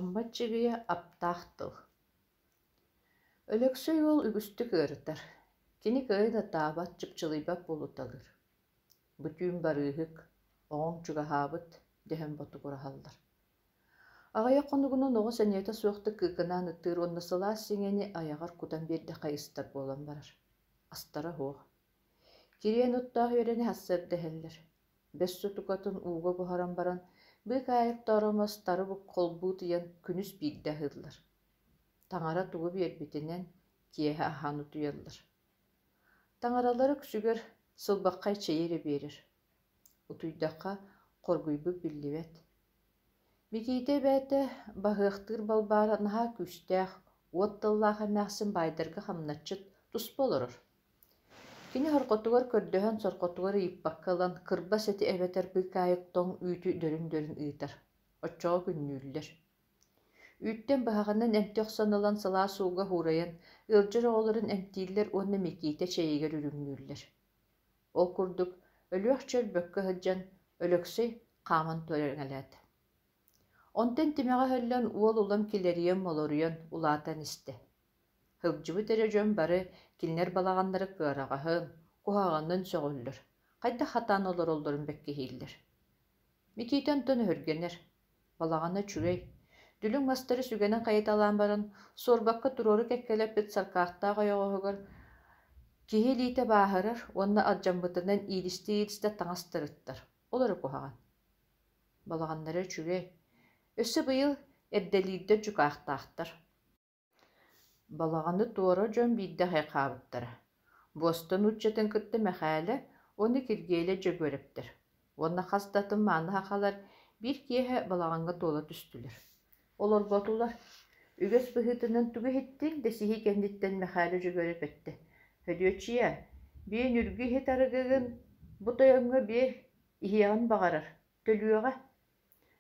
Амма Аччыгыйа аптаах тыл. Өлөксөй уол үгүстүк ыарытар. Кини кыайан ытаабат, чыпчылыйбат буолуталыыр. Бу түүн барыыһык, оҕоҥ чугаһаабыт дэһэн ботугураһаллар. Аҕыйах хонугунан оҕо сэниэтэ суохтук кыыкынаан ытыыр уонна сылаас сиҥэни айаҕар кутан биэрдэххэ истэр буолан барар. Астара суох. Кириэн оттоох үөрэни сарсыарда иһэллэр. Бэс сутукатын ууга буһаран баран, быыкаайык тооромос тары холбуу тыйан күнүс биирдэ аһыыллар. Таҥара тугу биэрбитинэн киэһэ аһаан утуйаллар. Таҥаралара үксүгэр сылбаххай чэйи эрэ биэрэр. Утуйдахха хоргуйбут биллибэт. Микиитэ эбээтэ баһыахтыыр Балбаара наһаа күүстээх, уот тыллаах эмээхсин баайдарга хамначчыт туспа олорор. Кини сорҕотугар көрдөһөн, сорҕотугар ыйыппакка ылан, кырбас эти эбэтэр быыкаайык тоҥ үүтү дөрүн-дөрүн ыытар. Оччоҕо күннүүллэр. Үүттэн быһаҕынан эмти охсон ылан сылаас ууга уурайан, ыалдьар оҕолорун эмтииллэр уонна Микиитэ чэйигэр үрүҥнүүллэр. Ол курдук, өлүөх чөлбөккө сылдьан, Өлөксөй хааман туораҥалаата. Онтон тимэҕэ өһөллөн уол улам килэрийэн-молоруйан улаатан истэ. Сылдьыбыт эрэ дьон бары кинилэр балаҕаннара кыараҕаһын, куһаҕанын сөҕөллөр, хайдах хатаан олороллорун бэккиһииллэр. Микиитэ онтон өһүргэнэр, балаҕана үчүгэй, дүлүҥ мастары сүгэнэн хайыталаан баран, суорбакка туруору кэккэлэппит саркаахтаах ойоҕоһугар киһи илиитэ бааһырар уонна алдьаммытынан иилистэ-иилистэ таҥас тырыттар, ол эрэ куһаҕан. Балаҕаннара үчүгэй, өссө быйыл эрдэлиирдэр дьукаахтаахтар. Балаҕаны туора дьон биирдэ хайҕаабыттара: Буоста нууччатын кытта Мэхээлэ уонна Киргиэлэй Дьөгүөрэптэр уонна хас да атын мааны сахалар биир киэһэ балаҕаҥҥа туола түстүлэр. Олорботулар. Үгэс быһыытынан тугу иһиттиҥ дэсиһии кэнниттэн Мэхээлэ Дьөгүөрэп эттэ: «Һөдүөччүйэ, биэ нүргү иһит арыгыгын бу тойоҥҥо биэр, иһиэҕин баҕарар, төлүөҕэ»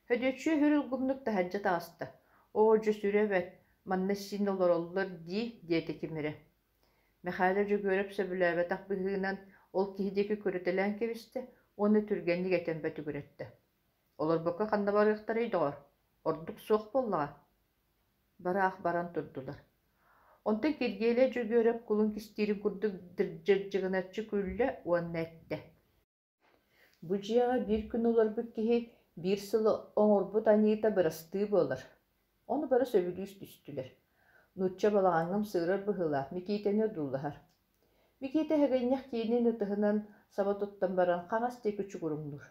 Һөдүөччүйэ үһүр улгумнук таһырдьа таҕыста: «Оо, дьэ сүрэ бэрт, манна син олороллор дии» диэтэ ким эрэ. Мэхээлэ Дьөгүөрэп сөбүлээбэтэх быһыынан ол киһи диэки көрүтэлээн кэбистэ уонна түргэнник этэн бөтүгүрэттэ: «Олорбокко ханна барыахтарай, доҕор, ордук суох буоллаҕа» Бараах баран турдулар. Онтон Киргиэлэй Дьөгүөрэп кулун кистиирин курдук дьырдьыгыначчы күллэ уонна эттэ: Бу дьиэҕэ биир күн олорбут киһи биир сылы оҥорбут аньыыта бырастыы буолар. Ону бары сөбүлүү түстүлэр. Нуучча балаҕаҥҥа ымсыырар быһыылаах Микиитэни одуулаһар. Микиитэ эһэгинньэх киинин ытыһынан саба туттан баран хаҥас диэки чугуруҥнуур.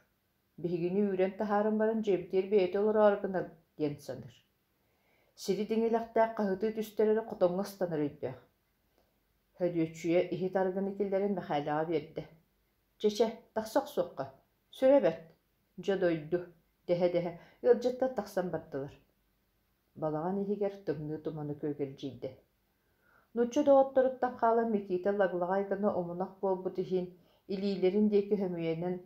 Биһигини үүрэн таһааран баран дьиэбитигэр бэйэтэ олороору гынар диэн саныыр. Сири тиҥилэхтээх хаһытыы түстэр эрэ хотоҥҥо ыстанар өйдөөх. Һөдүөччүйэ иһит арыгыны киллэрэн Мэхээлэҕэ биэрдэ. Чэ-чэ, тахса охсуохха, сүрэ бэрт, дьэ дойду, дэһэ-дэһэ ыалдьыттар тахсан бардылар. Балаҕан иһигэр тымныы туманы күөгэлдьийдэ. Нуучча доҕотторуттан хаалан Микиитэ лаглаҕай гына омунах буолбут иһин илиилэрин диэки хөмүйэнэн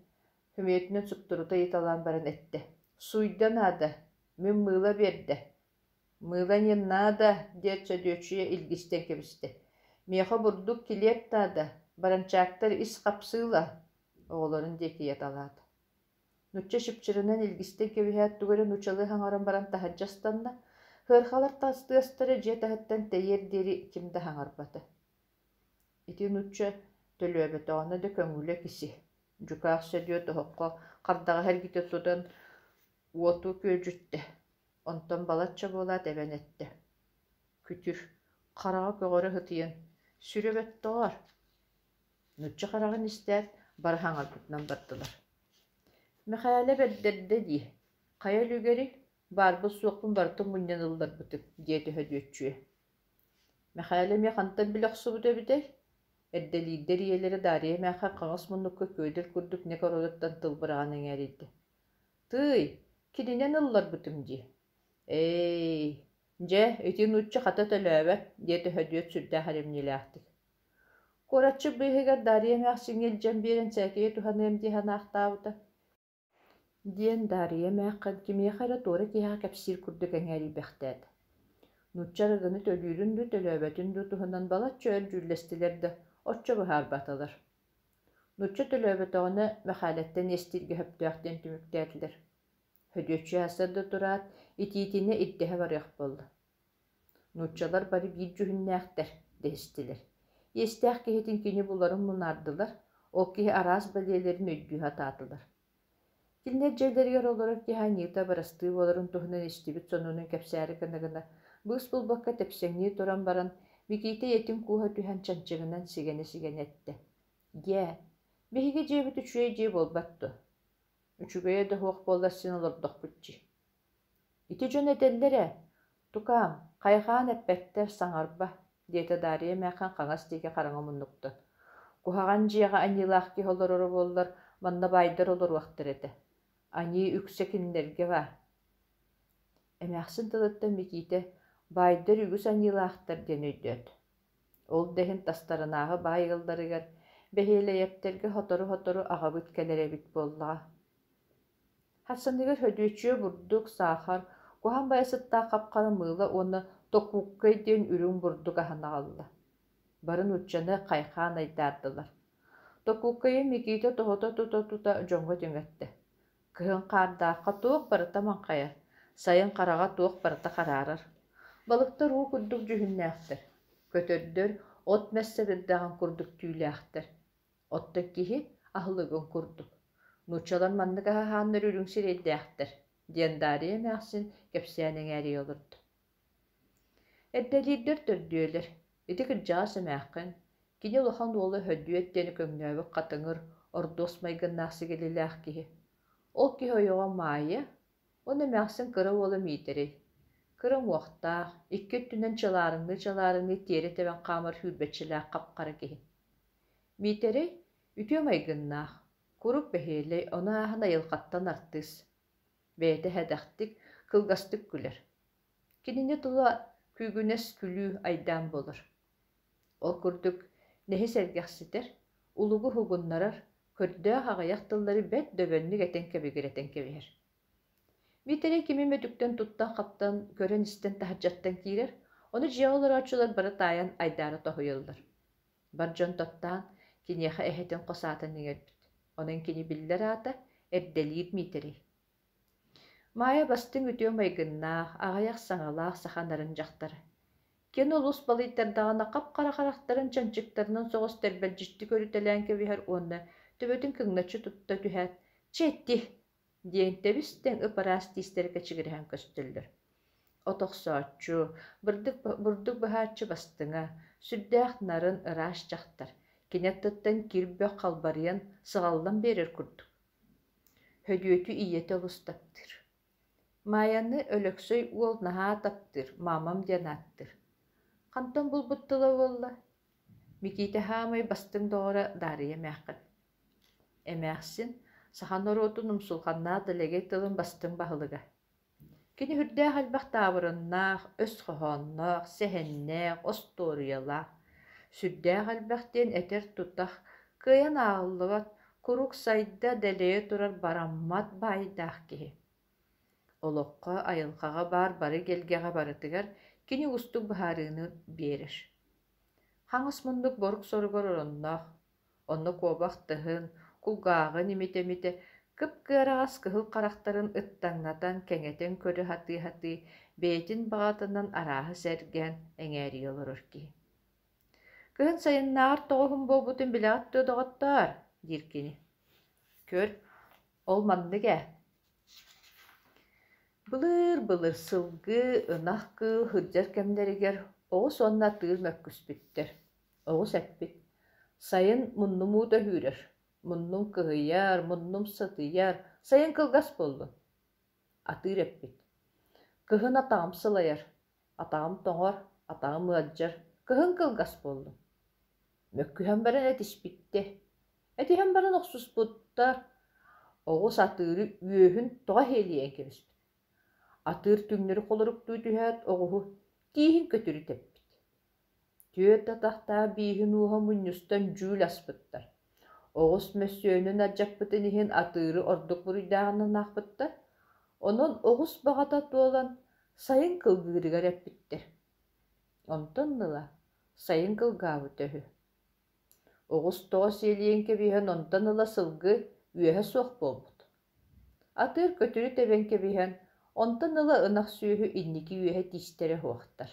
хөмүйэтинэн суптурута ыйыталаан баран эттэ: «Суйда наада, мин мыыла биэрдэ, «Мыла не надо» диэт Сөдүөччүйэ илгистэн кэбистэ: «Миэхэ бурдук, килиэп наада, баранчаактар ис хапсыыла» оҕолорун диэки ыйаталаата. Нуучча чыпчырынан илгистэн кэбиһээт тугу эрэ нууччалыы саҥаран баран таһырдьа ыстанна, сыарҕалар тыастара дьиэ таһыттан тэйиэр диэри ким да саҥарбата. Ити нуучча төлөөбөтөҕүнэ да көҥүлэ киси, дьукаах Сөдүөт оһоххо хардаҕаһы эргитэ тутан уоту күөдьүттэ Онтон балачча буолаат эбэн эттэ: «Күтүр, хараҕа көҕөрө сытыйан, сүрэ бөттөҕөр» Нуучча хараҕын истээт, бары хаҥарбытынан бардылар. «Мэхээлэ бэрдэрдэ дии, хайа үлүгэри, баарбын-суохпун барытын мунньан ылларбытым» диэтэ Һөдүөччүйэ. Мэхээлэ эмиэ хантан билэ охсубут эбитэй? Эрдэлиирдэр ийэлэрэ Даарыйа эмээххин хаҥас муннукка күөдэл курдук нэк оройуттан тыл быраҕан эҥээрийдэ: Тыый, кининэн ылларбытым дии. Ээй, дьэ, ити нуучча хата төлөөбөт, диэтэ Һөдүөт сүрдээх эрэмньилээхтик. Куоратчыт быыһыгар Дарья эмээхсиҥҥэ илдьэн биэрэн сээкэйи туһаныам дии санаахтаабыта диэн Дарья эмээххин кимиэхэ эрэ туора киһиэхэ кэпсиир курдук эҥээрийбэхтээтэ. Нуучча арыгыны төлүүрүн дуу, төлөөбөтүн дуу туһунан балачча өр дьүүллэстилэр да, оччо быһаарбатылар. Нуучча төлөөбөтөҕүнэ Мэхээлэттэн иэстииргэ сөптөөх диэн түмүктээтилэр. Һөдүөччүйэ сарда тураат, итиитинэ ирдэһэ барыах буолла. Нууччалар бары биир дьүһүннээхтэр, дэһистилэр. Иэстээх киһитин кини буларын мунаардылар, ол киһи араас бэлиэлэрин өйдүү сатаатылар. Кинилэр дьиэлэригэр олорор киһи аньыыта бырастыы буоларын туһунан истибит сонунун кэпсээри гына-гына, быыс булбакка тэпсэҥнии туран баран, Микиитэ ийэтин кууһа түһэн чанчыгынан сигэнэ-сигэнэ эттэ: «Дьээ, биһиги дьиэбит үчүгэй дьиэ буолбат дуо? Үчүгэйэ да суох буоллар син олордохпут дии. Ити дьон этэллэр ээ, тукаам, хайҕаан эппэттэр, саҥарба, диэтэ Дарья эмээххин хаҥас диэки хараҥа муннуктан. Куһаҕан дьиэҕэ аньыылаах киһи олороро буоллар, манна баайдар олоруохтар этэ. Аньыы үксэ кинилэргэ баар. Эмээхсин тылыттан Микиитэ баайдар үгүс аньыылаахтар диэн өйдөөтө. Ол да иһин тастарынааҕы баай ыалларыгар Бэһиэлэйэптэргэ сотору-сотору аҕабыт кэлэр эбит буоллаҕа. Хасаныгар Хөдүөччүйэ бурдук, саахар, куһаҕан баайа сыттаах хап-хара мыыла уонна токууккай диэн үрүҥ бурдук аһын аҕалла. Бары нууччаны хайхаан айдаардылар. Токууккайы Микиитэ тоһута тута-тута дьоҥҥо түҥэттэ. Кыһын хаардаахха туох барыта маҥхайар, сайын хараҕа туох барыта хараарар. Балыктар уу курдук дьүһүннээхтэр, көтөрдөр от-мас сэбирдэҕин курдук түүлээхтэр. Оттон киһи аһылыгын курдук. Нууччалар маннык аһаһааннар үрүҥ сирэйдээхтэр, диэн Дарья эмээхсин кэпсээн эҥээрийэ олордо. Эрдэлиирдэр төрдүөлэр. Ити кырдьаҕас эмээххин, кини улахан уола Һөдүөт диэни көҥнөөбүт хатыҥыр, ордуос майгыннаах сигилилээх киһи. Ол киһи ойоҕо Маайа уонна эмээхсин кыра уола Миитэрэй. Кыра уҥуохтаах, икки өттүнэн чылаарыҥныы-чылаарыҥныы тиэрэ тэбэн хаамар сүүрбэччэлээх хап-хара киһи. Миитэрэй үтүө майгыннаах, куруук бэһиэлэй, ону ааһан айылҕаттан артыыс. Бэйэтэ сэдэхтик, кылгастык күлэр. Кинини тула күүгүнэс күлүү айдаан буолар. Ол курдук нэһи сэргэхситэр, улугу уһугуннарар, көрдөөх аҕыйах тыллары бэрт дөбөннүк этэн кэбигирэтэн кэбиһэр. Миитэрэй кими мөтүктэн туттан-хаптан, көрөн-истэн таһырдьаттан киирэр, ону дьиэҕэ олорооччулар бары таайан айдаара тоһуйаллар. Бар дьон таптаан, киниэхэ эһэтин хос аатын иҥэрбит. Онон кини биллэр аата Эрдэлиир Миитэрэй. Маайа бастыҥ үтүө майгыннаах, аҕыйах саҥалаах саха нарын дьахтара. Кини олус балыйтардаҕына хап-хара харахтарын чанчыктарынан соҕус тэрбэлдьиттик өрүтэлээн кэбиһэр уонна төбөтүн кыҥначчы тутта түһээт, «Чэ, ити!» диэн тэбис-тэҥ ып-ыраас тиистэрэ кэчигирэһэн көстөллөр. От охсооччу, бурдук быһааччы бастыҥа, сүрдээх нарын, ыраас дьахтар, кини аттыттан кир-бөх халбарыйан, сыҕаллан биэрэр курдук. Һөдүөтү ийэтэ олус таптыыр. Маайаны Өлөксөй уол наһаа таптыыр, маамам диэн ааттыыр. Хантан булбут тыла буолла? Микиитэ хаамай бастыҥ доҕоро Даарыйа эмээххин. Эмээхсин саха норуотун умсулҕаннаах дэлэгэй тылын бастыҥ баһылыга. Кини сүрдээх элбэх таабырыннаах, өс хоһоонноох, сэһэннээх, остуоруйалаах. Сүрдээх элбэх диэн этэр тутах, кыайан ааҕыллыбат, куруук сайда, дэлэйэ турар бараммат баайдаах киһи. Олоххо, айылҕаҕа баар бары эгэлгэҕэ барытыгар кини уустук быһаарыыны биэрэр. Хаҥас муннук борук-соругар оронноох, Онно куобах тыһын, кулгааҕын имитэ-имитэ, кып-кыараҕас кыһыл харахтарын ыттаҥнатан, кэҥэтэн көрө сатыы-сатыы, бэйэтин баҕатынан арааһы сэргээн эҥээрийэ олорор киһи. «Кыһын сайыннааҕар тоҕо уһун буолбутун билэҕит дуо, доҕоттоор?» диир кини. «Көр, ол маннык ээ. Былыр-былыр сылгы, ынах кыыл сылдьар кэмнэригэр оҕус уонна атыыр мөккүспүттэр. Оҕус эппит: «Сайын муннум уута өһүүрэр, муннум кыһыйар, муннум сытыйар, сайын кылгас буоллун». Атыыр эппит: «Кыһын атаҕым сылайар, атаҕым тоҥор, атаҕым ыалдьар, кыһын кылгас буоллун». Мөккүһэн баран этиспиттэр. Этиһэн баран охсуспуттар. Оҕус атыыры үөһүн тоҕо иһиэлийэн кэбиспит. Атыыр түҥнэри холоруктуу түһээт, оҕуһу тииһин көтүрү тэппит. Түөрт атахтаах бииһин ууһа мунньустан дьүүл аспыттар. Оҕус мөссүөнүн алдьаппытын иһин атыыры ордук буруйдааҕынан аахпыттар. Онон оҕус баҕата туолан, сайын кылгыырыгар эппиттэр. Онтон ыла сайын кылгаабыта үһү. Оҕус тоҕо сиэлийэн кэбиһэн онтон ыла сылгы үөһэ суох буолбут. Атыыр көтүрү тэбэн кэбиһэн, Онтон ыла ынах сүөһү инники үөһэ тиистэрэ суохтар.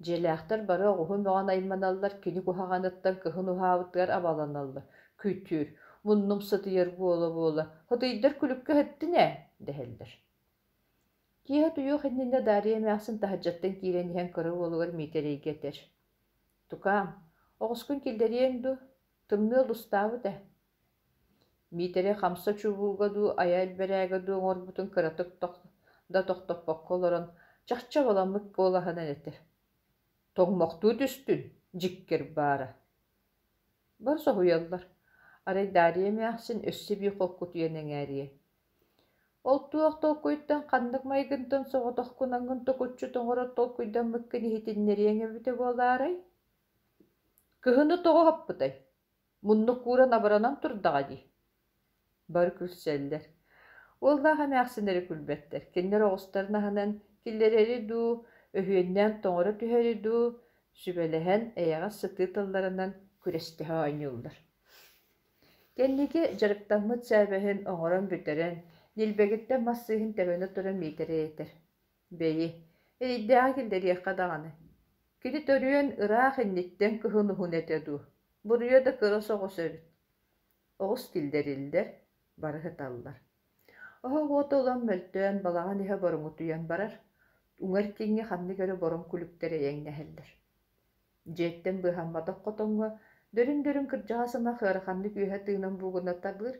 Дьиэлээхтэр бары оҕуһу мөҕөн айманаллар, кини куһаҕаныттан кыһын уһаабытыгар абаланаллар: «Күтүр, муннум сытыйар буола-буола, хотуйдар күлүккэ ыһыттын ээ» дэһэллэр. Киэһэ утуйуох иннинэ Дарья эмээхсин таһырдьаттан киирэн иһэн кыра уолугар Миитэрэйгэ этэр: «Тукаам, оҕускун киллэриэҥ дуу, тымныы олустаабыт ээ». Миитэрэй хамса чубууга дуу, айа элбэрээгэ дуу оҥорбутун кыратык да тохтоппокко олорон, чахчы абаламмыт куолаһынан этэр: «Тоҥмохтуу түстүн, дьиккэр баара». Бары соһуйаллар, арай Дарья эмээхсин өссө биир холкутуйан эҥээрийэ: «Ол туох толкуйтан, ханнык майгынтан соҕотохкунаҥҥын токуччу тоҥорор толкуйдаммыккын иһитиннэриэҥ эбитэ буолаарай? Кыһыны тоҕо уһаппытай? Муннук кууран абыранан турдаҕа дии». Бары күлсэллэр. Уоллаах эмээхсин эрэ күлбэттэр, кинилэр оҕустарын аһынан киллэрэри дуу, өһүөннээн тоҥоро түһэри дуу сүбэлэһэн, эйэҕэс сытыы тылларынан күрэстэһэ оонньууллар. Кэнники дьарыктаммыт сээбэһин оҥорон бүтэрэн, ньилбэгиттэн мас сыыһын тэбэнэ туран Миитэрэй этэр: «Бэйи, эрэйдээҕи киллэриэххэ даҕаны. Кини төрүөн ыраах инниттэн кыһын уһун этэ дуу, буруйа да кыра соҕус эбит. Оҕус киллэриллэр, бары сыталлар. Оһох уота улам мөлтөөн, балаҕан иһэ боруҥутуйан барар, уҥар киҥҥэ ханнык эрэ бороҥ күлүктэр эйэҥнэһэллэр. Дьиэттэн быыһамматах хотоҥҥо дөрүн-дөрүн кырдьаҕас ынах ыараханнык үөһэ тыынан буугунаталыыр,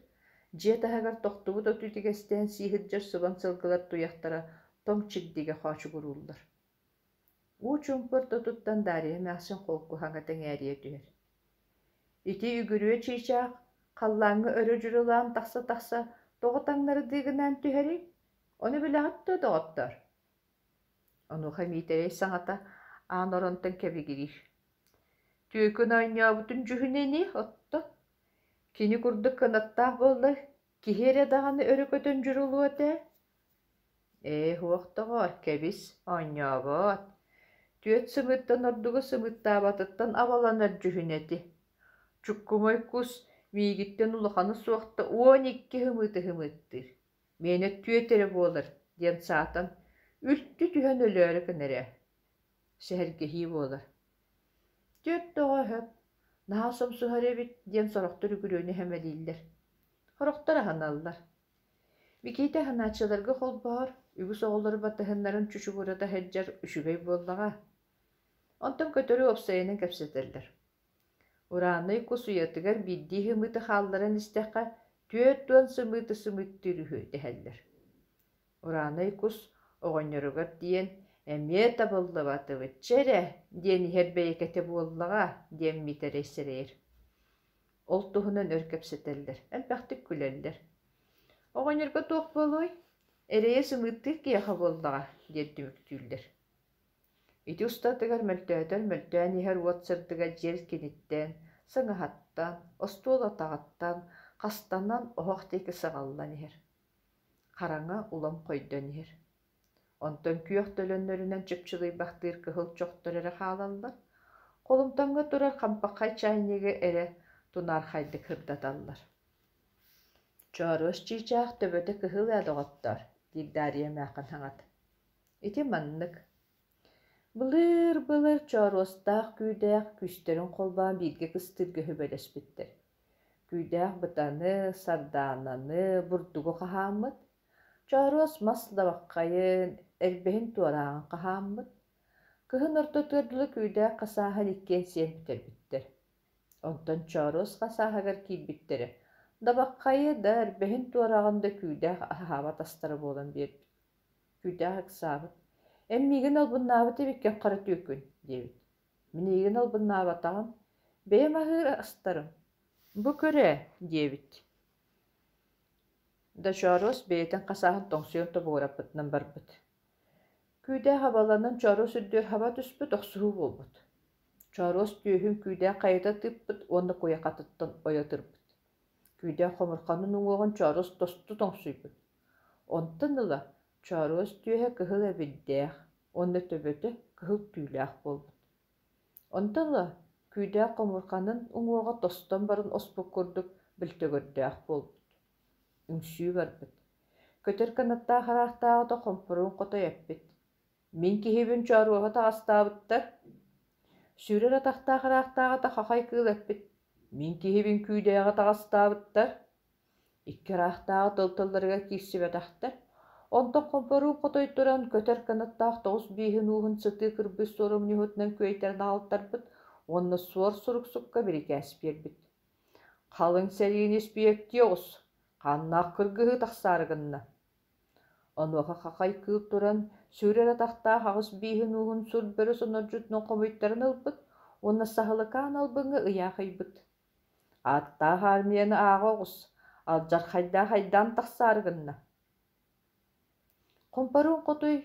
дьиэ таһыгар тохтубут оту итигэстээн сии сылдьар субан сылгылар туйахтара тоҥ чигдигэ хоочугурууллар. Уу чуумпу ортотуттан Дарья эмээхсин холку хаҥа тэҥээрийэ түһэр. Ити үгүрүө чыычаах халлааҥҥа өрө дьурулаан тахса-тахса тоҕо таҥнары дыыгынаан түһэрий? Ону билэҕит дуо, доҕоттоор? Онуоха Миитэрэй саҥата аан оронтон кэбигириир: «Түөкүн оонньообутун дьүһүнэ ини, оттон кини курдук кынаттаах буоллар, киһи эрэ даҕаны өрө көтөн дьурулуо этэ. Ээ, суох доҕоор, кэбис, оонньообот. Түөрт сымыыттан ордугу сымыыттаабатыттан абаланар дьүһүнэ ити. Чуккумай кус миигиттэн улахана суох да 12 сымыыты сымыыттыыр. Миэнэ түөрт эрэ буолар диэн саатан, үлтү түһэн өлөөрү гынар ээ. Сэһэргэһии буолар. Түөрт тоҕо өһөп, наһаа сомсуһар эбит диэн сорохтор үгүрүөнү сэмэлииллэр. Сорохтор аһыналлар. Микиитэ аһынааччыларга холбоһор, үгүс оҕолору батыһыннаран чучугурата сылдьар үчүгэй буоллаҕа. Онтон көтөрү уопсайынан кэпсэтэллэр. Урааннай кус уйатыгар биирдии сымыыты хаалларан истэххэ, 40 сымыыты сымыыттыыр үһү дэһэллэр. Ураанай кус оҕонньоругар тиийэн «Эмиэ табыллыбатыбыт, чэ эрэ» диэн иһэр бэйэкэтэ буоллаҕа диэн Миитэрэй сэрэйэр. Ол туһунан өр кэпсэтэллэр, элбэхтик күлэллэр. «Оҕонньорго туох буолуой, эрэйэ сымыыттыыр киһиэхэ буоллаҕа» диэн түмүктүүллэр. Ити устатыгар мөлтөөтөр мөлтөөн иһэр уот сырдыга дьиэл киниттэн, сыҥаһаттан, остуол атаҕыттан хастанан оһох диэки саҕаллан иһэр. Хараҥа улам хойдон иһэр. Онтон күөх төлөннөрүнэн чыпчылыйбахтыыр кыһыл чохтор эрэ хаалаллар, холумтаҥҥа турар хампаххай чайнигы эрэ тунаархайдык сырдаталлар. «Чооруос чыычаах төбөтө кыһыл ээ, доҕоттоор» диир Дарья эмээххин саҥата. Ити маннык. Былыр-былыр чооруостаах күүдээх күүстэрин холбоон бииргэ кыстыырга сүбэлэспиттэр. Күүдээх бытаны, сардаананы, бурдугу хаһааммыт, чооруос мас лабаххайын, эрбэһин туорааҕын хаһааммыт. Кыһын ортотугар дылы күүдээх хасааһын иккиэн сиэн бүтэрбиттэр. Онтон чооруос хасааһыгар киирбиттэрэ, дабаххайы да, эрбэһин туорааҕын да күүдээх аһаабат астара буолан биэрбит. Күүдээх ыксаабыт: «Эн миигин албыннаабыт эбиккин хара түөкүн» диэбит. «Мин эйигин албыннаабатаҕым, бэйэм аһыыр астарым, бу көр ээ» диэбит. Дочооруос бэйэтин хасааһын тоҥсуйан тобугураппытынан барбыт. Күүдээх абаланан чооруос үрдүгэр хаба түспүт, охсуһуу буолбут. Чооруос түөһүн күүдээх хайыта тыыппыт уонна куйахатыттан ойо ытырбыт. Күүдээх хомурҕанын уҥуоҕун чооруос тосту тоҥсуйбут. Онтон ыла чооруос түөһэ кыһыл эбирдээх уонна төбөтө кыһыл түүлээх буолбут. Онтон ыла күүдээх хомурҕанын уҥуоҕа тостон баран оспут курдук бөлтөгөрдөөх буолбут. Үҥсүү барбыт. Көтөр кынаттаах ыраахтааҕыта хомпоруун хотой эппит: «Мин киһибин чооруоһа таҕастаабыттар». Сүүрэр атахтаах ыраахтааҕыта хахай кыыл эппит: «Мин киһибин күүдээҕи таҕастаабыттар». Икки ыраахтааҕы тыл тылларыгар киирсибэтэхтэр. Онтон хомпоруун хотой туран көтөр кынаттаах тоҕус бииһин ууһун сытыы кырбый суорумньуһутунан күөйтэрэн аҕалтарбыт уонна суор суруксукка бирикээс биэрбит: «Халыҥ сэриини испиэктии оҕус, хааннаах кыргыһыы тахсаары гынна». Онуоха хахай кыыл туран, сүүрэр атахтаах аҕыс бииһин ууһун сур бөрө сонордьутунан хомуйтаран ылбыт уонна саһылыкаан албыҥҥа ыйаах ыйбыт: «Ааттаах аармыйаны ааҕа оҕус, алдьархайдаах айдаан тахсаары гынна». Хомпоруун хотуй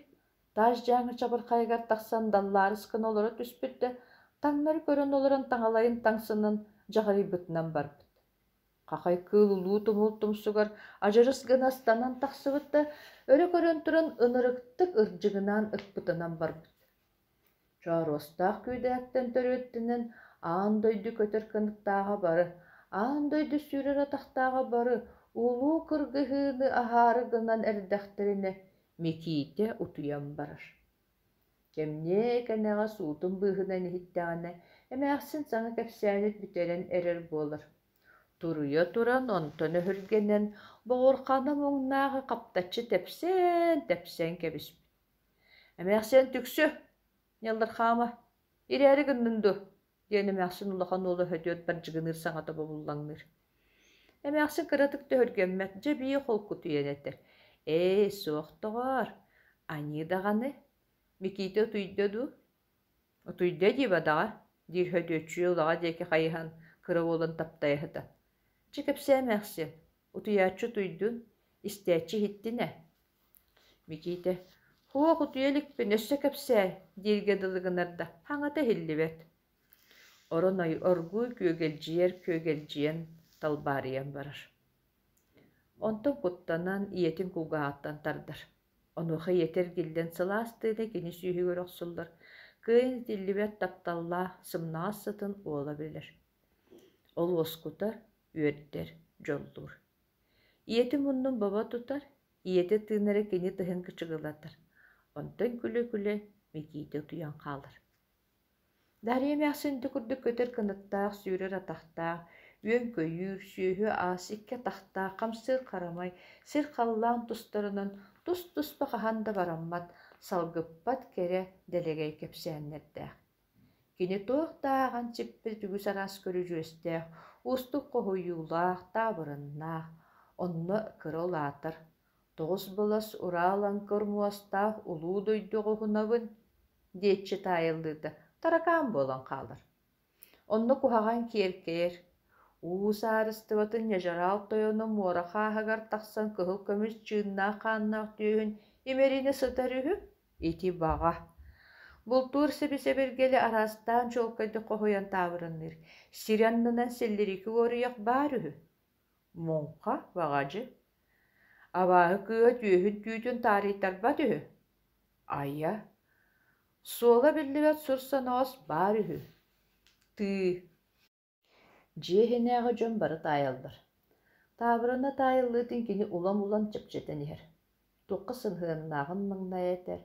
таас дьааҥы чабырхайыгар тахсан даллаарыс гына олоро түспүт да, таҥнары көрөн олорон таҥалайын таҥсынан дьаҕарыйбытынан барбыт. Хахай кыыл улуу тумул тумсугар адьырыс гына ыстанан тахсыбыт да, өрө көрөн туран ынырыктык ырдьыгынаан ыкпытынан барбыт. Чооруостаах күүдээктэн төрүөттэнэн аан дойду көтөр кынаттааҕа бары, аан дойду сүүрэр атахтааҕа бары улуу кыргыһыыны аһаары гынан эрдэхтэринэ Микиитэ утуйан барар. Кэмниэ кэнэҕэс уутун быыһынан иһиттэҕинэ, эмээхсин саҥа кэпсээнин бүтэрэн эрэр буолар. Туруйа туран онтон өһүргэнэн, боҕурхана муҥнааҕы хаптаччы тэпсэн-тэпсэн кэбиспит. «Эмээхсиэн түксү, ньаллархаама, ирээри гыннын дуо?» диэн эмээхсин улахан уола Өһөдүөт бардьыгыныыр саҥата бобуллаҥныыр. Эмээхсин кыратык да өһүргэммэт, дьэ бии холкутуйан этэр: «Ээ, суох доҕоор, аньыы даҕаны, Микиитэ утуйда дуу?» «Утуйда дии бадаҕа», диир Һөдүөччүйэ улаҕа диэки хайыһан кыра уолун таптайа сытан. «Чэ кэпсээ эмээхсиэн, утуйааччы утуйдун, истээччи иһиттин ээ». Микиитэ «Һуох утуйа иликпин, өссө кэпсээ» дииргэ дылы гынар да, хаҥата иһиллибэт. Орон оргууй күөгэлдьийэр күөгэлдьийэн талбаарыйан барар. Онтон куттанан ийэтин кулгааҕыттан тардар. Онуоха ийэтэ эргиллэн сылаас тыына кини сүүһүгэр охсуллар, кыайан итиллибэт тапталлаах, сымнаҕас сытын уола билэр. Ол уоскутар, үөрдэр, дьоллуур. Ийэтин муннун бобо тутар, ийэтэ тыынара кини тыһын кычыгылатар. Онтон күлэ-күлэ Микиитэ утуйан хаалар. Дарья эмээхсин ити курдук көтөр кынаттаах, сүүрэр атахтаах, үөн-көйүүр, сүөһү-ас икки атахтаах, хамсыыр харамай, сир-халлаан тустарынан тус-туспа хаһан да бараммат, салгыппат кэрэ, дэлэгэй кэпсээннэрдээх. Кини туох да ааҕан сиппит үгүс араас көрүдьүөстээх, уустук хоһуйуулаах, таабырыннаах, онно кыра улаатар, тоҕус былас ураа-лаҥкыр муостаах улуу дойду оҕуһунабын диэччи таайыллыыта таракаан буолан хаалар. Онно куһаҕан киэркэйэр, уу саарыстыбатын ньадьараал тойоно муора хааһыгар тахсан кыһыл көмүс чыыннаах хааннаах түөһүн имэринэ сытар үһү, ити баҕа. Бултуур сэби-сэбиргэли араастаан чуолкайдык хоһуйан таабырынныыр, сир аннынан силлирики уоруйах баар үһү. Муҥха баҕадьы. Абааһы кыыһа түөһүн түүтүн таарыйтарбат үһү. Айа, суола биллибэт сур соноҕос баар үһү. Тыы. Дьиэ иһинээҕи дьон бары таайаллар. Таабырына таайыллыытын кини улам-улам чэпчэтэн иһэр. Туохха сыһыаннааҕын маҥнай этэр.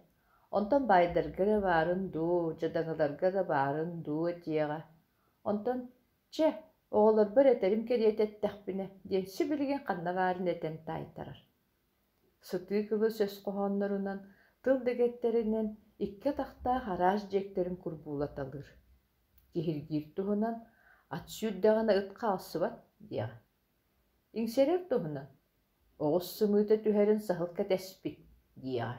Онтон баайдарга эрэ баарын дуу, дьадаҥыларга да баарын дуу этиэҕэ. Онтон чэ, оҕолорбор этэрим кэриэтэ эттэхпинэ диэн сибилигин ханна баарын этэн таайтарар. Сытыы кылыс өс хоһооннорунан, тыл дэгэттэринэн икки атахтаах араас дьиэктэрин курбуулаталыыр. Киһиргиир туһунан ат сүүрдэҕинэ ыт хаалсыбат диэҕэ. Иҥсэрэр туһунан оҕус сымыыта түһэрин саһыл кэтэспит диэҕэ.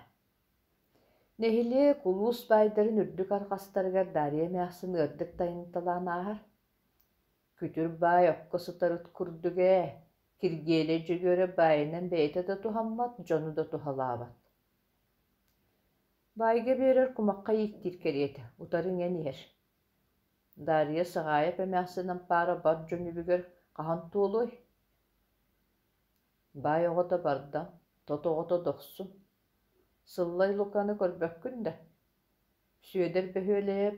Нэһилиэк, улуус баайдарын үрдүк арҕастарыгар Дарья эмээхсин ыардык тайынталаан ааһар. Күтүр баай окко сытар ыт курдук ээ, Киргиэлэй Дьөгүөрэ баайынан бэйэтэ да туһаммат, дьону да туһалаабат. Баайга биэрэр кумахха ииктиир кэриэтэ, утары иҥэн иһэр. Дарья Саҕаайап эмээхсин ампаара бар дьон үбүгэр хаһан туолуой? Баай оҕото бардам, тот оҕото дохсун. Сыллай Луканы көрбөккүн да? Сүөдэр Бөһүөлэйэп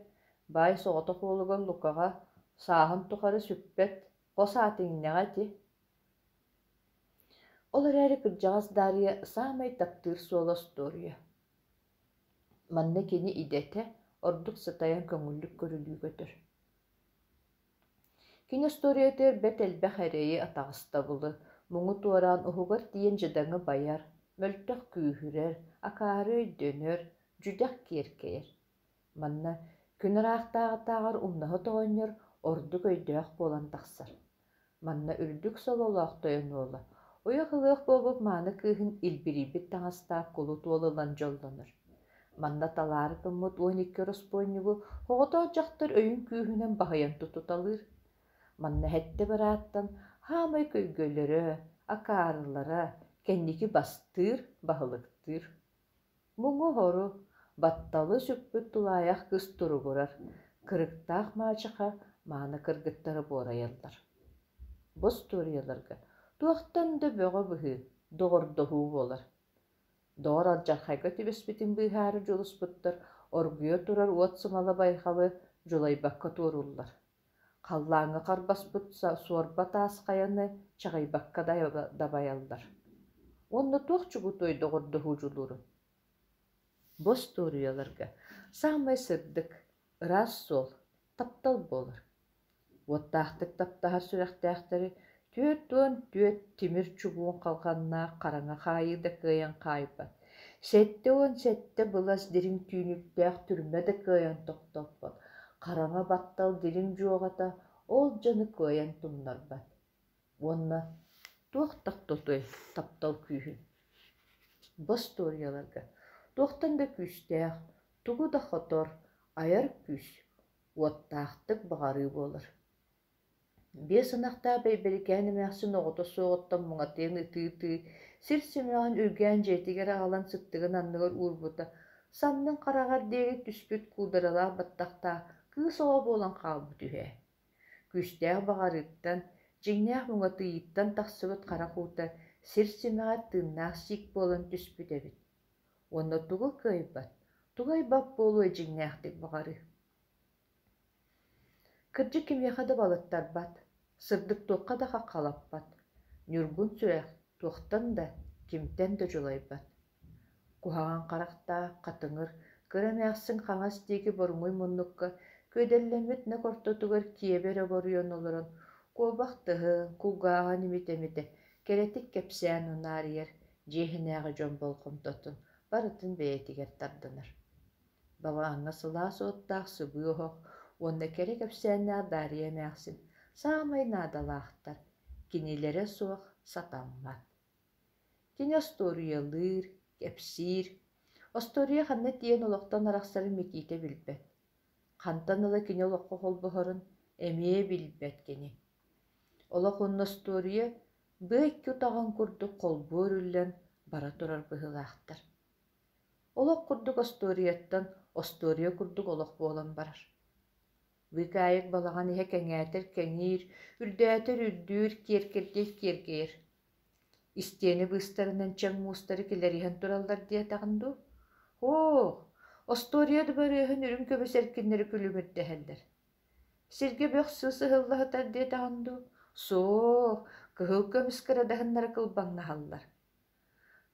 баай соҕотох уолугар Лукаҕа сааһын тухары сүппэт хос аат иҥнэҕэ ити. Ол эрээри кырдьаҕас Даарыйа саамай таптыыр суола остуоруйа. Манна кини идэтэ ордук сытайан көҥүллүк көрүлүү көтөр. Кини остуоруйатыгар бэрт элбэх эрэйи, атаҕастабылы, муҥу туораан уһугар тиийэн дьадаҥы байар, мөлтөх күүһүрэр, акаары өйдөнөр, дьүдэх киэркэйэр. Манна күн ыраахтааҕытааҕар умнаһыт оҕонньор ордук өйдөөх буолан тахсар. Манна үрдүк сололоох тойон уола уйах ылыах буолбут мааны кыыһын илбирийбит таҥастаах кулут уол ылан дьоллонор. Манна талаары гыммыт 12 ороспуонньугу оҕотоох дьахтар өйүн күүһүнэн баһыйан тутуталыыр. Манна сэттэ бырааттан хаамай көйгөлөрө, акаарылара кэнники бастыыр, баһылыктыыр. Муҥу-хору, батталы сүкпүт тулаайах кыыс туругурар, кырыктаах маачаха мааны кыргыттара буорайаллар. Бу остуоруйаларга туохтан да бөҕө быһыы, доҕордоһуу буолар. Доҕор алдьархайга түбэспитин быыһаары дьулуспуттар оргуйа турар уот сымала байҕалы дьулайбакка туорууллар. Халлааҥҥа харбаспыт суорба таас хайаны чаҕыйбакка дабайаллар. Уонна туох чугутуой доҕордоһуу дьулуурун? Бу остуоруйаларга саамай сырдык, ыраас суол, таптал буолар. Уоттаахтык таптаһар сүрэхтээхтэри 44 тимир чугуун халҕаннаах хараҥа хаайыы да кыайан хаайбат, 77 былас дириҥ түүнүктээх түрмэ да кыайан тохтоппот, хараҥа баттал дириҥ дьуоҕата ол дьону кыайан тумнарбат. Уонна туох тохтотуой таптал күүһүн? Бу остуоруйаларга туохтан да күүстээх, тугу да хотор, айар күүс, уоттаахтык баҕарыы буолар. Биэс ынахтаах Бэйбэрикээн эмээхсин оҕото суоҕуттан муҥатыйан ытыы-ытыы, сир симэҕин үргээн дьиэтигэр аҕалан сыттыгын анныгар уурбута, саннын хараҕар диэри түспүт куударалаах баттахтаах кыыс оҕо буолан хаалбыт үһү ээ. Күүстээх баҕарыыттан, дьиҥнээх муҥатыйыыттан тахсыбыт харах уута сир симэҕэр тыыннаах сиик буолан түспүт эбит. Уонна тугу кыайбат, тугу айбат буолуой дьиҥнээхтик баҕарыы. Кырдьык кимиэхэ да балыттарбат, сырдык туохха да хаххалаппат, ньургун сүрэх туохтан да, кимтэн да дьулайбат. Куһаҕан харахтаах, хатыҥыр, кыра эмээхсин хаҥас диэки боруҥуй муннукка күөдэллэммит нэк ортотугар киэбэ эрэ боруйан олорон, куобах тыһын, кулгааҕын имитэ-имитэ, кэрэтик кэпсээн унаарыйар, дьиэ иһинээҕи дьон болҕомтотун барытын бэйэтигэр тардынар. Балаҕаҥҥа сылаас уоттаах сыбыы оһох уонна кэрэ кэпсээннээх Даарыйа эмээхсин саамай наадалаахтар, кинилэрэ суох сатаммат. Кини остуоруйалыыр, кэпсиир. Остуоруйа ханна тиийэн олохтон арахсарын Микиитэ билбэт. Хантан ыла кини олоххо холбоһорун эмиэ билбэт кини. Олох уонна остуоруйа быа икки утаҕын курдук холбуу өрүллэн бара турар быһыылаахтар. Олох курдук остуоруйаттан остуоруйа курдук олох буолан барар. Быыкаайык балаҕан иһэ кэҥээтэр кэҥиир, үрдээтэр үрдүүр, киэркэрдиир киэргэйэр. Истиэнэ быыстарынан чэҥ муустары килэриһэн тураллар диэтэҕин дуу? Һуох, остуоруйа дыбарыаһын үрүҥ көмүс эркиннэри күлүмүрдэһэллэр. Сиргэ бөх сыыс ыһылла сытар диэтэҕин дуу? Суох, кыһыл көмүс кырадаһыннара кылбаҥнаһаллар.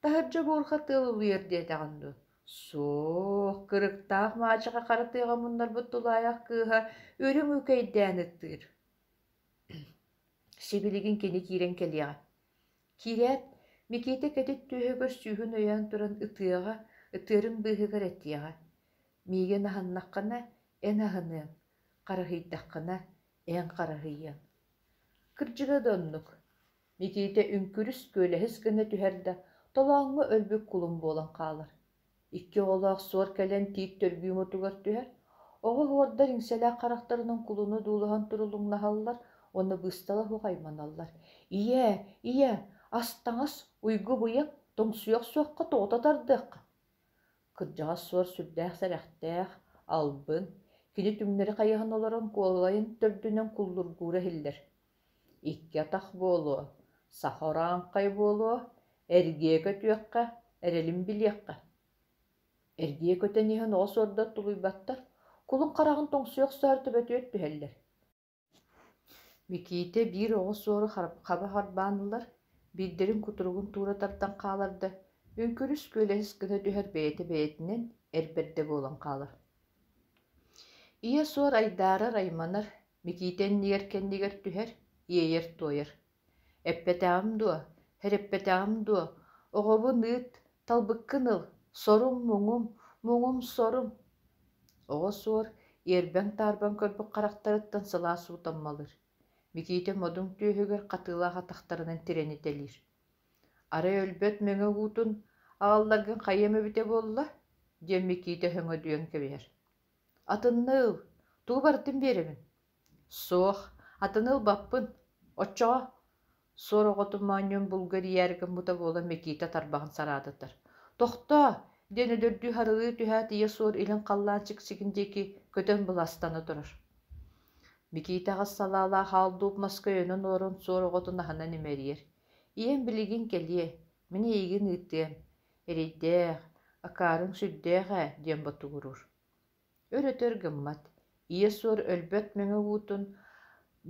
Таһырдьа буурҕа тыал улуйар диэтэҕин дуу? Суох, кырыктаах маачаха хара тыаҕа муннарбыт тулаайах кыыһа үрүҥ үкэйдээн ытыыр. Сибилигин кини киирэн кэлиэҕэ. Киирээт, Микиитэ кэтит түөһүгэр сүүһүн өйөөн туран ытыаҕа, ытыарын быыһыгар этиэҕэ: «Миигин аһыннаххына, эн аһыныаҥ, харыһыйдаххына, эн харыһыйыаҥ». Кырдьыга да оннук. Микиитэ үҥкүрүс-күөлэһис гына түһэр да, толооҥҥо өлбүт кулун буолан хаалар. Икки оҕолоох суор кэлэн тиит төргүү мутугар түһэр, оҕо уордар иҥсэлээх харахтарынан кулуну дуулаһан турулуҥнаһаллар уонна быыстала суох айманаллар: «Ийээ, ийээ, ас-таҥас, уйгу-быйаҥ, тоҥсуйуох суохха тоҕута тардыахха!» Кырдьаҕас суор сүрдээх сэрэхтээх, албын, кини түҥнэри хайыһан олорон куолайын төрдүнэн куллургуура иһиллэр: Икки атах буолуо, саха урааҥхай буолуо, эргийэ көтүөххэ, эрэлин билиэххэ. Эргийэ көтөн иһэн оҕо суордар тулуйбаттар, кулун хараҕын тоҥсуйа охсоору төбөтүгэр түһэллэр. Микиитэ биир оҕо суору хаба харбаан ылар, Биирдэрин кутуругун туура тардан хаалар да, үҥкүрүс-күөлэһис гына түһэр бэйэтэ бэйэтинэн эр бэрдэ буолан хаалар. Ийэ суор айдаарар айманар, Микиитэ иннигэр кэннигэр түһэр, иэйэр-туойар. Эппэтэҕим дуо, хэрэппэтэҕим дуо, оҕобун ыыт, талбыккын ыл, сорум-муҥум, муҥум-сорум. Оҕо суор иэрбэҥ-таарбаҥ көрбүт харахтарыттан сылаас уу таммалыыр. Микиитэ модун түөһүгэр хатыылаах атахтарынан тирэнитэлиир. Арай өлбөт мэҥэ уутун аҕалларгын хайыам эбитэ буолла? диэн Микиитэ өҥөдүйэн кэбиһэр. Атынны ыл, тугу барытын биэрэбин. Суох, атыны ылбаппын. Оччоҕо суор оҕотун моонньун булга эрийээри гыммыта буолан Микиитэ тарбаҕын сараадатар. Тохтоо! диэн өлөрдүү харылыы түһээт ийэ суор илин халлаан сиксигин диэки көтөн быластана турар. Микиитэ аҕыс салаалаах аал дууп маска өйөнөн олорон суор оҕотун аһынан имэрийэр. Ийэм билигин кэлиэ, мин эйигин ыытыам. Эрэйдээх, акаарыҥ сүрдээх ээ диэн ботугуруур. Өр-өтөр гыммат, ийэ суор өлбөт мэҥэ уутун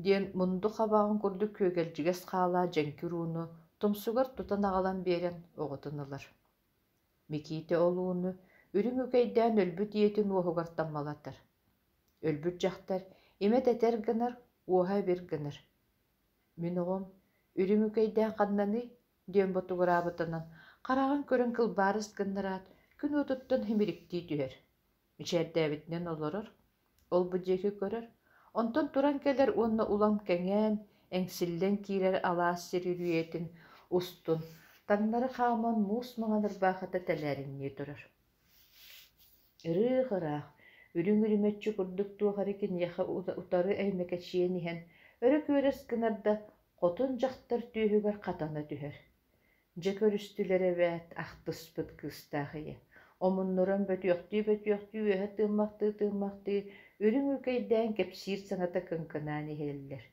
диэн мунду хабаҕын курдук күөгэлдьигэс хаалаах дьэҥкир ууну тумсугар тутан аҕалан биэрэн оҕотун ылар. Микиитэ ол ууну үрүҥ үкэйдээн өлбүт ийэтин уоһугар таммалатар. Өлбүт дьахтар имэ тэтэр гынар, уоһа эбир гынар. Мин оҕом үрүҥ үкэйдээн ханнаный диэн ботугураабытынан хараҕын көрөн кылбаарыс гыннараат, күн уотуттан химириктии түһэр. Мичээрдээбитинэн олорор, ол-бу диэки көрөр, онтон туран кэлэр уонна улам кэҥээн, эҥсиллэн киирэр алаас сир үрүйэтин устун таҥнары хааман муус маҥан ырбаахыта тэлээриҥнии турар. Ырыых-ыраах, үрүҥ үрүмэччи курдук туох эрэ киниэхэ утары эймэкэчийэн иһэн, өрө күөрэс гынар да, хотун дьахтар түөһүгэр хатана түһэр. Дьэ көрүстүлэр эбээт, ахтыспыт кыыстаах ийэ. Омуннуран бөтүөхтүү-бөтүөхтүү үөһэ тыыммахтыы-тыыммахтыы үрүҥ үкэйдээн кэпсиир саҥата кыҥкынаан иһэллэр.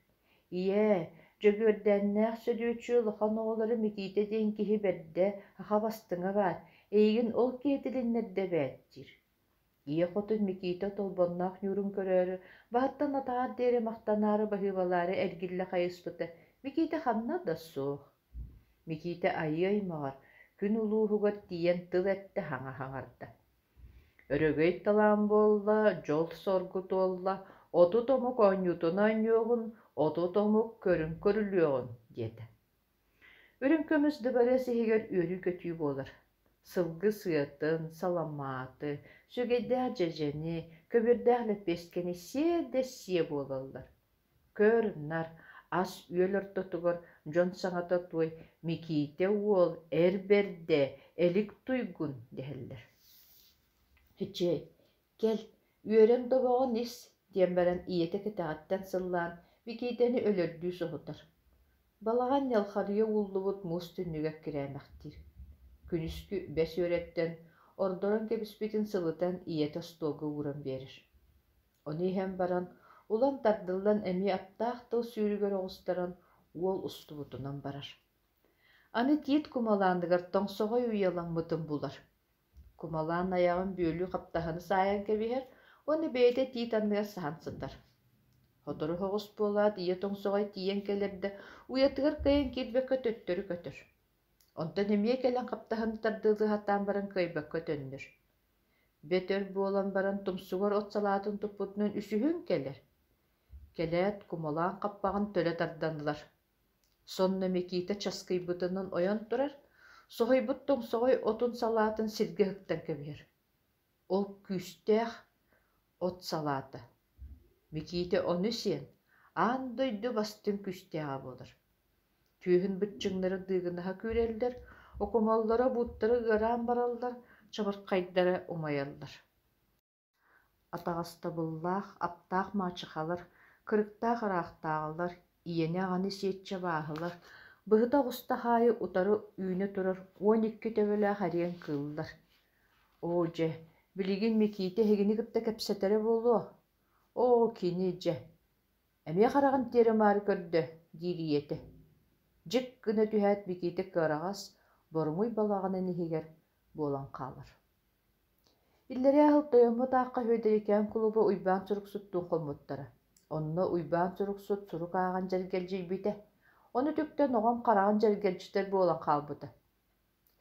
Ийээ, Дьөгүөрдээннээх Сөдүөччүйэ улахан оҕолоро Микиитэ диэн киһи бэрдэ, аха бастыҥа баар, эйигин ол киһи тилиннэрдэ эбээт диир. Ийэ хотун Микиитэ Толбонноох ньуурун көрөөрү, баһыттан атаҕар диэри махтанаары баһыыбалаары эргиллэ хайыспыта, Микиитэ ханна да суох. Микиитэ айыы аймаҕар, күн улууһугар тиийэн тыл эттэ хаҥа хаҥарда. Өрөгөй талаан буолла, дьол-соргу туолла, 30 омук оонньуутун оонньуоҕун, 30 омук көрүн көрүлүөҕүн диэтэ. Үрүҥ көмүс дыбарыас иһигэр үөрүү-көтүү буолар. Сылгы сыатын, саламааты, сүгэйдээх дьэдьэни, көбүөрдээх лэппиэскэни сиэ да сиэ буолаллар. Көр-нар, ас-үөл ортотугар дьон саҥата туой Микиитэ уол, эр бэрдэ, элик туйгун дэһэллэр. Һичиэй, кэл, үөрэн тобоҕун ис диэн баран ийэтэ кэтэҕиттэн сыллаан Микиитэни өлөрдүү соһутар. Балаҕан ньалхарыйа ууллубут муус түннүгэ кирээмэхтиир. Күнүскү бэс үөрэттэн ордорон кэбиспитин сылытан ийэтэ остуолга ууран биэрэр. Ону иһэн баран, улам тардыллан эмиэ аптаах тыл сүүрүгэр оҕустаран уол устубутунан барар. Аны тиит кумалааныгар тоҥсоҕой уйаламмытын булар. Кумалаан айаҕын бүөлүү хаптаһыны саайан кэбиһэр уонна бэйэтэ тиит анныгар саһан сытар. Сотору соҕус буолаат, ийэ тоҥсоҕой тиийэн кэлэр да, уйатыгар кыайан киирбэккэ төттөрү көтөр. Онтон эмиэ кэлэн хаптаһыны тардыалыы сатаан баран кыайбакка төннөр. Бөтөр буолан баран тумсугар от салаатын туппутунан үсүһүн кэлэр. Кэлээт, кумалаан хаппаҕын төлө тардан ылар. Сонно Микиитэ часкыйбытынан ойон турар, соһуйбут тоҥсоҕой отун салаатын сиргэ ыһыктан кэбиһэр. Ол күүстээх от салаата. Микиитэ ону сиэн, аан дойду бастыҥ күүстээҕэ буолар. Түөһүн быччыҥнара дыыгынаһа күүрэллэр, окумаллара бууттара ыараан бараллар, чабырхайдара умайаллар. Атаҕастабыллаах, аптаах маачахалар, кырыктаах ыраахтааҕылар, ийэни-аҕаны сиэччэ абааһылар, быһыта оҕустах аайы утары үүнэ турар 12 төбөлөөх эриэн кыыллар. Оо дьэ, билигин Микиитэ эһигини кытта кэпсэтэрэ буолуо. Оо, кини дьэ, эмиэ хараҕын тиэрэ-маары көрдө, диир ийэтэ. Дьик гына түһээт Микиитэ кыараҕас, боруҥуй балаҕанын иһигэр буолан хаалар. Иллэрээ сыл Тойоммут аахха Үөдэрикээн кулуба Уйбаан Суруксуттуун хоммуттара. Онно Уйбаан Суруксут сурук ааҕан дьэргэлдьийбитэ. Ону үтүктэн оҕом хараҕын дьэргэлдьитэр буолан хаалбыта.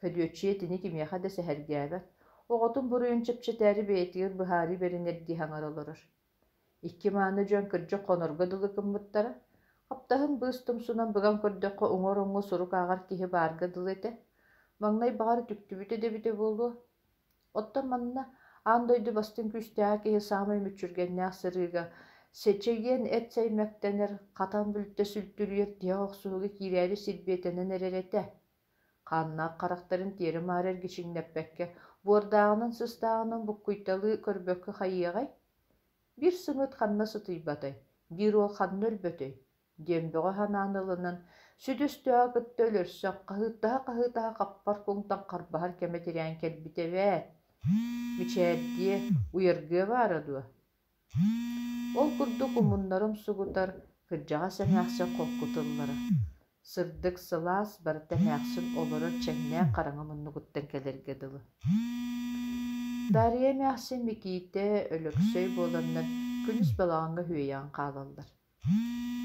Һөдүөччүйэ итини кимиэхэ да сэһэргээбэт, оҕотун буруйун чэпчэтээри бэйэтигэр быһаарыы бэринэрдии саҥара олорор. Икки мааны дьон кырдьык хонорго дылы гыммыттара. Хаптаһын быыс тумсунан быган көрдөххө уҥа ороҥҥо сурук ааҕар киһи баарга дылы этэ. Маҥнай баҕар үтүктүбүтэ да эбитэ буолуо. Оттон манна аан дойду бастыҥ күүстээҕэ киһи саамай мүччүргэннээх сырыыга сэчэйиэн эт сэймэктэнэр, хатан бүлтэ сүлтүрүйэр тиһэх охсуһууга киирээри сирбиэтэнэн эрэр этэ. Хааннаах харахтарын тиэрэ-маары эргичиҥнэппэккэ, буордааҕынан-сыстааҕынан буккуйталыы көрбөккө хайыаҕай? Биир сымыыт ханна сытыйбатай, биир уол ханна өлбөтөй? Диэн бөҕө санаан ылынан, сүдү өстөөҕү кытта өлөрсөн, хаһыытаһа-хаһыытаһа хаппар куҥтан харбаһар кэмэ тирээн кэлбитэ эбээт. Мичээрдиэ, уйаргыа баара дуо? Ол курдук умуннара умсугутар, кырдьаҕас эмээхсин холкутуллара. Сырдык, сылаас, барыта эмээхсин олорор чэҥнээх хараҥа муннугуттан кэлэргэ дылы. Дария эмээхсин Микиитэ, Өлөксөй буоланнар күнүс балаҕаҥҥа үһүөйэҕин хаалаллар.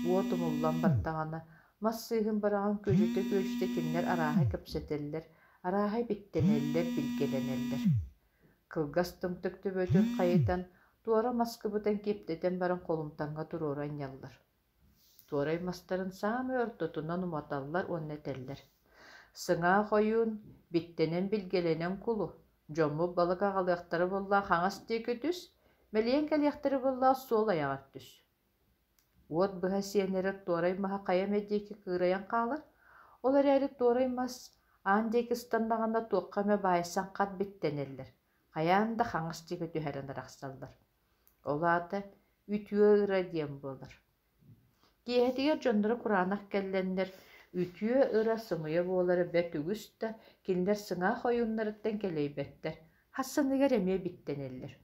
Уот умуллан бардаҕына, мас сыыһын быраҕан күөдьүтэ-күөдьүтэ кинилэр арааһы кэпсэтэллэр, арааһы биттэнэллэр, билгэлэнэллэр. Кылгас тымтык төбөтүн хайытан, туора мас кыбытан киэптэтэн баран холумтаҥҥа туруору анньаллар. Туорай мастарын саамай ортотунан уматаллар уонна этэллэр: «Сыҥаах ойуун, биттэнэн билгэлэнэн кулу, дьоммут балык аҕалыахтара буоллаах хаҥас диэки түс, мэлийэн кэлиэхтэрэ буоллаах суол айаҕар түс». Уот быһа сиэн эрэр туорай маһа хайа эмэ диэки кыырайан хаалар, ол эрээри туорай мас аан диэки ыстаннаҕына туохха эмэ баайсан хат биттэнэллэр, хайаан да хаҥас диэки түһэрэн арахсаллар. Ол аата үтүө ыра диэн буолар. Киэһэтигэр дьонноро кураанах кэллэннэр, үтүө ыра сымыйа буолара бэрт үгүс да, кинилэр сыҥаах ойууннарыттан кэлэйбэттэр, хас саныгар эмиэ биттэнэллэр.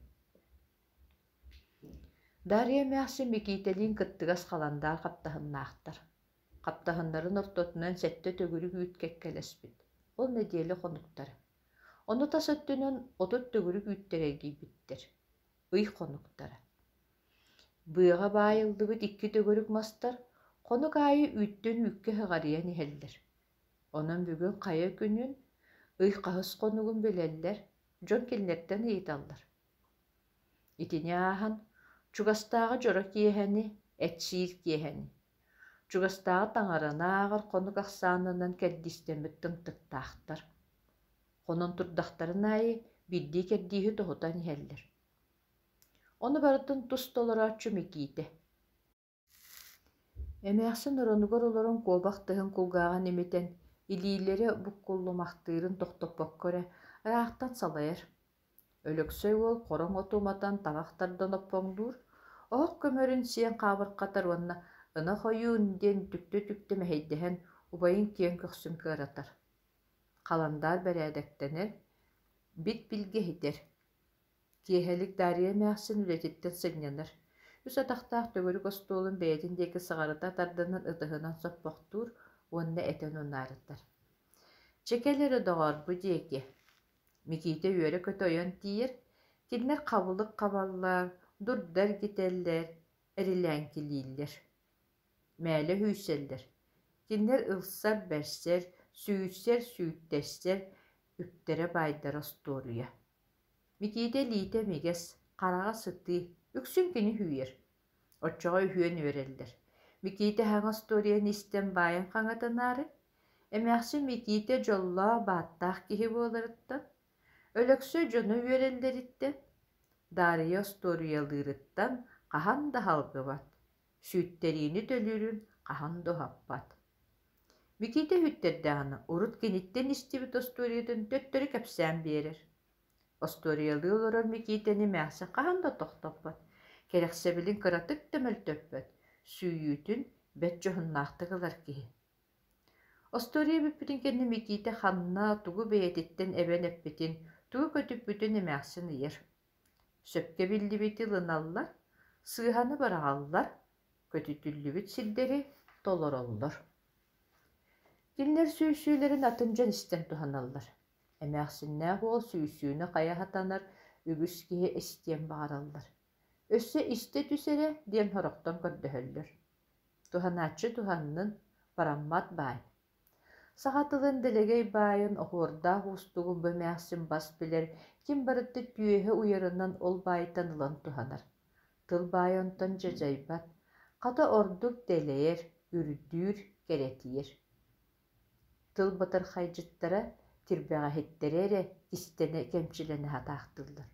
Дарья эмээхсин Микиитэлиин кыттыгас халандаар хаптаһыннаахтар. Хаптаһыннарын ортотунан сэттэ төгүрүк үүт кэккэлэспит. Ол нэдиэлэ хонуктара. Ону тас өттүнэн 30 төгүрүк үүттэр эргийбиттэр. Ый хонуктара. Быаҕа баайыллыбыт икки төгүрүк мастар хонук аайы үүттэн үүккэ сыҕарыйан иһэллэр. Онон бүгүн хайа күнүн, ый хаһыс хонугун билэллэр, дьон кинилэртэн ыйыталлар. Итини ааһан, чугастааҕы дьоро киэһэни, эт-сиир киэһэни, чугастааҕы таҥараны ааҕар хонук ахсаанынан кэрдиистэммит тымтыктаахтар. Хонон турдахтарын аайы биирдии кэрдииһи тоһутан иһэллэр. Ону барытын тус толорооччу Микиитэ. Эмээхсин оронугар олорон куобах тыһын кулгааҕын имитэн, илиилэрэ буккуллумахтыырын тохтоппокко эрэ, ыраахтан салайар. Өлөксөй уол хороҥ оту уматан таҥах тардан оппоҥнуур, оһох көмөрүн сиэн хаабырҕатар уонна ынах ойуун диэн үтүктэ-үтүктэ мэһэйдэһэн убайын киэҥ көхсүн кыаратар. Халандаар бэрээдэктэнэр, бит-билгэ иһитэр. Киэһэлик Дарья эмээхсин үлэтиттэн сынньанар, үс атахтаах төгүрүк остуолун бэйэтин диэки сыҕарыта тардынан ытыһынан соппохтуур уонна этэн унаарытар: «Чэ кэл эрэ доҕоор, бу диэки». Микиитэ үөрэ-көтө ойон тиийэр, кинилэр хабылык хабаллар, дурда эргитэллэр, эрилээҥкилииллэр. Мээлэ үһүйсэллэр. Кинилэр ылсар-бэрсэр, сүүрсэр-сүүттэсэр, үптэрэ-баайдара остуоруйа. Микиитэ илиитэ имигэс, хараҕа сытыы, үксүн кини үһүйэр. Оччоҕо үһүөн үөрэллэр. Микиитэ саҥа остуоруйаны истэн баайын хаҥатынаары, эмээхсин Микиитэ дьоллоох бааттаах киһи буоларыттан, Өлөксөй дьоно үөрэллэриттэн, Даарыйа остуоруйалыырыттан хаһан да салгыбат, сүүттэриини төлүүрүн хаһан да уһаппат. Микиитэ үһүттэрдэҕинэ урут киниттэн истибит остуоруйатын төттөрү кэпсээн биэрэр. Остуоруйалыы олорор Микиитэни эмээхсин хаһан да тохтоппот, кэрэхсэбилин кыратык да мөлтөппөт, сүүйүүтүн бэрт дьоһуннаахтык ылар киһи. Остуоруйа бүппүтүн кэннэ Микиитэ ханна, тугу бэйэтиттэн эбэн эппитин, тугу көтүппүтүн эмээхсин ыйар. Сөпкө биллибити ылыналлар, сыыһаны быраҕаллар, көтүтүллүбүт сирдэри толороллор. Кинилэр сүүрсүүлэрин атын дьон истэн туһаналлар. Эмээхсиннээх уол сүүрсүүнү хайа сатанар үгүс киһи истиэн баҕараллар. Өссө истэ түс эрэ диэн сорохтон көрдөһөллөр. Туһанааччы туһаннын, Бараммат баай. Саха тылын дэлэгэй баайын оһуордаах уустугун бу эмээхсин бас билэр, ким барыта түөһэ уйарынан ол баайтан ылан туһанар. Тыл баайа онтон дьадьайбат, хата ордук дэлэйэр, үрдүүр, кэрэтийэр. Тыл батархайдьыттара, тирбэҕэһиттэрэ эрэ кистэнэ кэмчилэнэ сатаахтыыллар.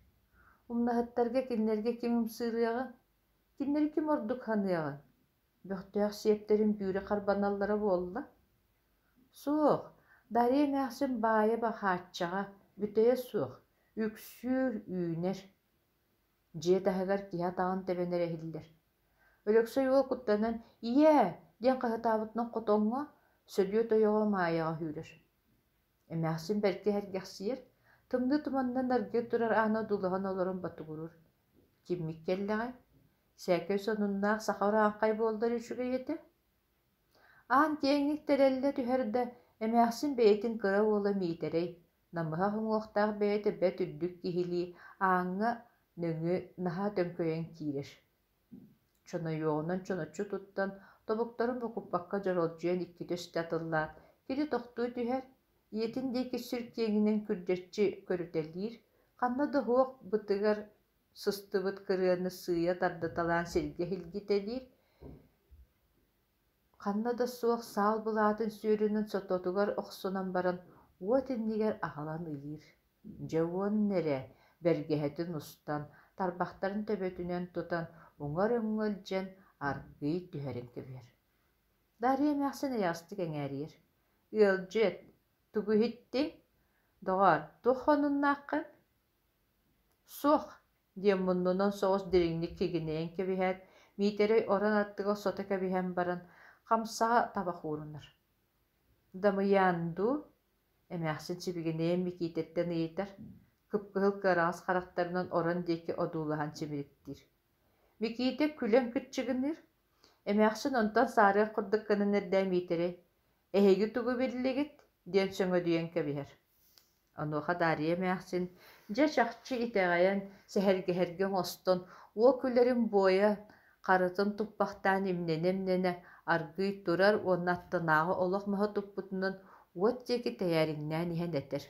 Умнаһыттарга кинилэргэ ким ымсыырыаҕын, кинилэри ким ордук саныаҕын, бөхтөөх сиэптэрин бүүрэ харбаналлара буолла? Суох, Дарья эмээхсин баайа бахааччаҕа, бүтэйэ суох, үксүүр, үүнэр. Дьиэ таһыгар киһи атаҕын тэбэн эрэ иһиллэр. Өлөксөй уол куттанан «Ийээ!» диэн хаһытаабытынан хотоҥҥо Сөдүөт ойоҕо Маайаҕа сүүрэр. Эмээхсин бэркэ иһэргэхсийэр, тымныы туманынан аргыый турар ааны одуулаһан олорон ботугуруур. Киммит кэллэҕэй? Сээкэй сонуннаах саха урааҥхай буоллар үчүгэй этэ. Аан киэҥник тэрэллэ түһэр да, эмээхсин бэйэтин кыра уола Миитэрэй, намыһах уҥуохтаах бэйэтэ бэрт үрдүк киһилии ааҥҥа нөҥүө наһаа төҥкөйөн киирэр. Чонойуоҕунан чоноччу туттан, тобуктарын бокуппакка дьоролдьуйан иккитэ үстэ атыллаат, кини тохтуу түһэр, ийэтин диэки сүр киэҥинэн күрдьэччи көрүтэлиир, ханна да уһуох бытыгар сыстыбыт кырыаны сыыйа тардыталаан сиргэ иһилгитэлиир, ханна да суох саал былаатын сүөрүнэн сототугар охсунан баран уот иннигэр аҕалан ыйыыр. Дьэ уонна эрэ бэргэһэтин устан, тарбахтарын төбөтүнэн тутан уҥар өҥҥө илдьэн аргыый түһэрин кэбиһэр. Дарья эмээхсин эйэҕэстик эҥээрийэр: «Ыалдьыт, тугу иһиттиҥ? Доҕоор, туох хонуннааххын?» «Суох» диэн муннунан соҕус дириҥник кигинэйэн кэбиһээт, Миитэрэй орон аттыгар сото кэбиһэн баран, хамсаҕа табах уурунар. «Дамыйаан дуу?» Эмээхсин сибигинэйэн Микиитэттэн ыйытар, кып-кыһыл кыараҕас харахтарынан орон диэки одуулаһан симириктиир. Микиитэ күлэн кыччыгыныыр. Эмээхсин онтон саарыах курдук гынан эрдээ Миитэрэй: «Эһиги тугу биллигит?» диэн сөҥөдүйэн кэбиһэр. Онуоха Дарья эмээхсин дьэ чахчы итэҕэйэн, сэһэргэһэргэ оҥостон, уол күлэрин буойа, харытын туппахтаан имнэнэ-имнэнэ аргыый турар уонна аттынааҕы олох маһы туппутунан уот диэки тэйээриҥнээн иһэн этэр: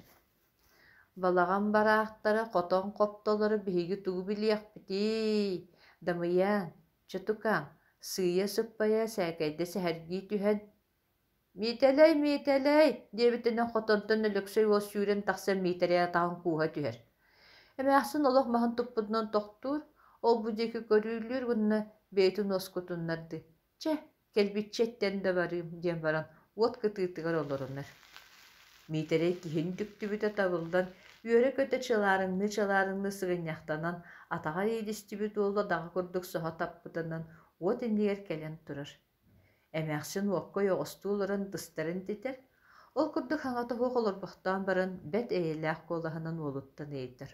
«Балаҕан бараахтара, хотон хоптолоро биһиги тугу билиэхпитий, Дамыйаан, чутукаам, сыыйа сыппайа сээкэйдэ сэһэргии түһэн «Миитэлэй, Миитэлэй!» диэбитинэн хотонтон Өлөксөй уол сүүрэн тахсан Миитэрэй атаҕын кууһа түһэр. Эмээхсин олох маһын туппутунан тохтуур, ол-бу диэки көрүүлүүр уонна бэйэтин уоскутуннардыы: «Чэ, кэлбиччэ эттэн да барыым» диэн баран уот кытыытыгар олорунар. Миитэрэй киһини үтүктүбүтэ табыллан, үөрэ-көтө чылаарыҥныы-чылаарыҥныы сыгынньахтанан, атаҕар иилистибит уолу даҕа курдук соһо таппытынан уот иннигэр кэлэн турар. Эмээхсин уокка ойоҕостуу олорон быстарын ититэр, ол курдук хаҥата суох олорбохтоон баран бэрт эйэлээх куолаһынан уолуттан ыйытар: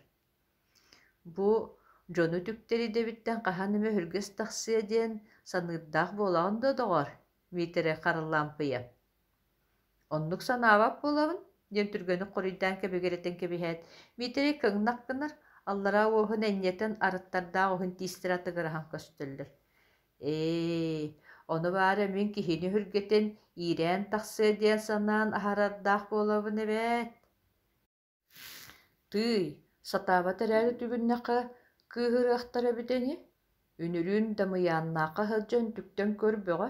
«Бу дьону үтүктэр идэбиттэн хаһан эмэ өһүргэс тахсыа диэн саныырдаах буолаҕын дуо, доҕоор?» Миитэрэй Харалаампыйа «Оннук санаабат буолабын» диэн түргэнник хоруйдаан кэбигирэтэн кэбиһээт, Миитэрэй кыҥнах гынар, аллараа уоһун энньэтэн арыттардаах уһун тиистэрэ атыгыраһан көстөллөр. Ээ, ону баара мин киһини өһүргэтэн, иирээн тахсыа диэн санаан аһарардаах буолабын эбээт. Тыый, сатаабат эрээри түгүннэххэ кыыһырыахтара эбитэ ини. Үнүрүүн Дамыйааннаахха сылдьан үтүктэн көр бөҕө.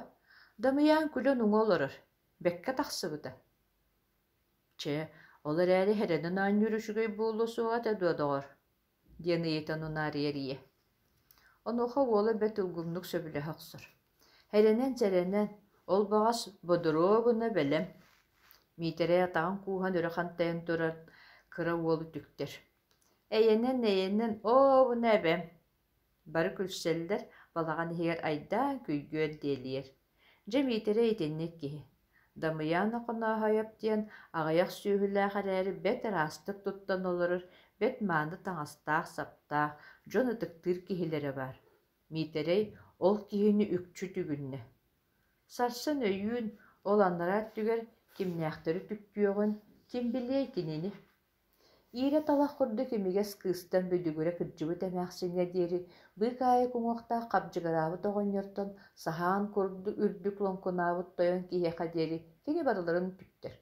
Дамыйаан күлэн уҥа олорор, бэккэ тахсыбыта. Чэ, ол эрээри хэрэнэн оонньуур үчүгэй буолуо суоҕа этэ дуо, доҕор? диэн ыйытан унаарыйар ийэ. Онуоха уола бэрт улгумнук сөбүлэһэ охсор. Эрэнэн-сэрэнэн, ол баҕас бодоруобуна бэлэм. Миитэрэй атаҕын кууһан өрө хантайан турар кыра уолу үтүктэр. Эйэнэн, эйэнэн, ообуна эбэм. Бары күлсэллэр, балаҕан иһигэр айдаан күйгүөр диэлийэр. Дьэ Миитэрэй итинник киһи. Дамыйаан Охонооһойоп диэн аҕыйах сүөһүлээх эрээри бэрт ыраастык туттан олорор, бэрт мааны таҥастаах-саптаах, дьон ытыктыыр киһилэрэ баар. Миитэрэй ол киһини үкчү түгүннэ. Сарсын өйүүн ол анараа өттүгэр кимнээхтэри түктүөҕүн ким билиэй кинини. Иирэ талах курдук имигэс кыыстан бүдүгүрэ кырдьыбыт эмээхсиҥҥэ диэри быыкаайык уҥуохтаах хабдьыгыраабыт оҕонньортон саһаан курдук үрдүк лоҥкунаабыт тойон киһиэхэ диэри кини барыларын үтүктэр.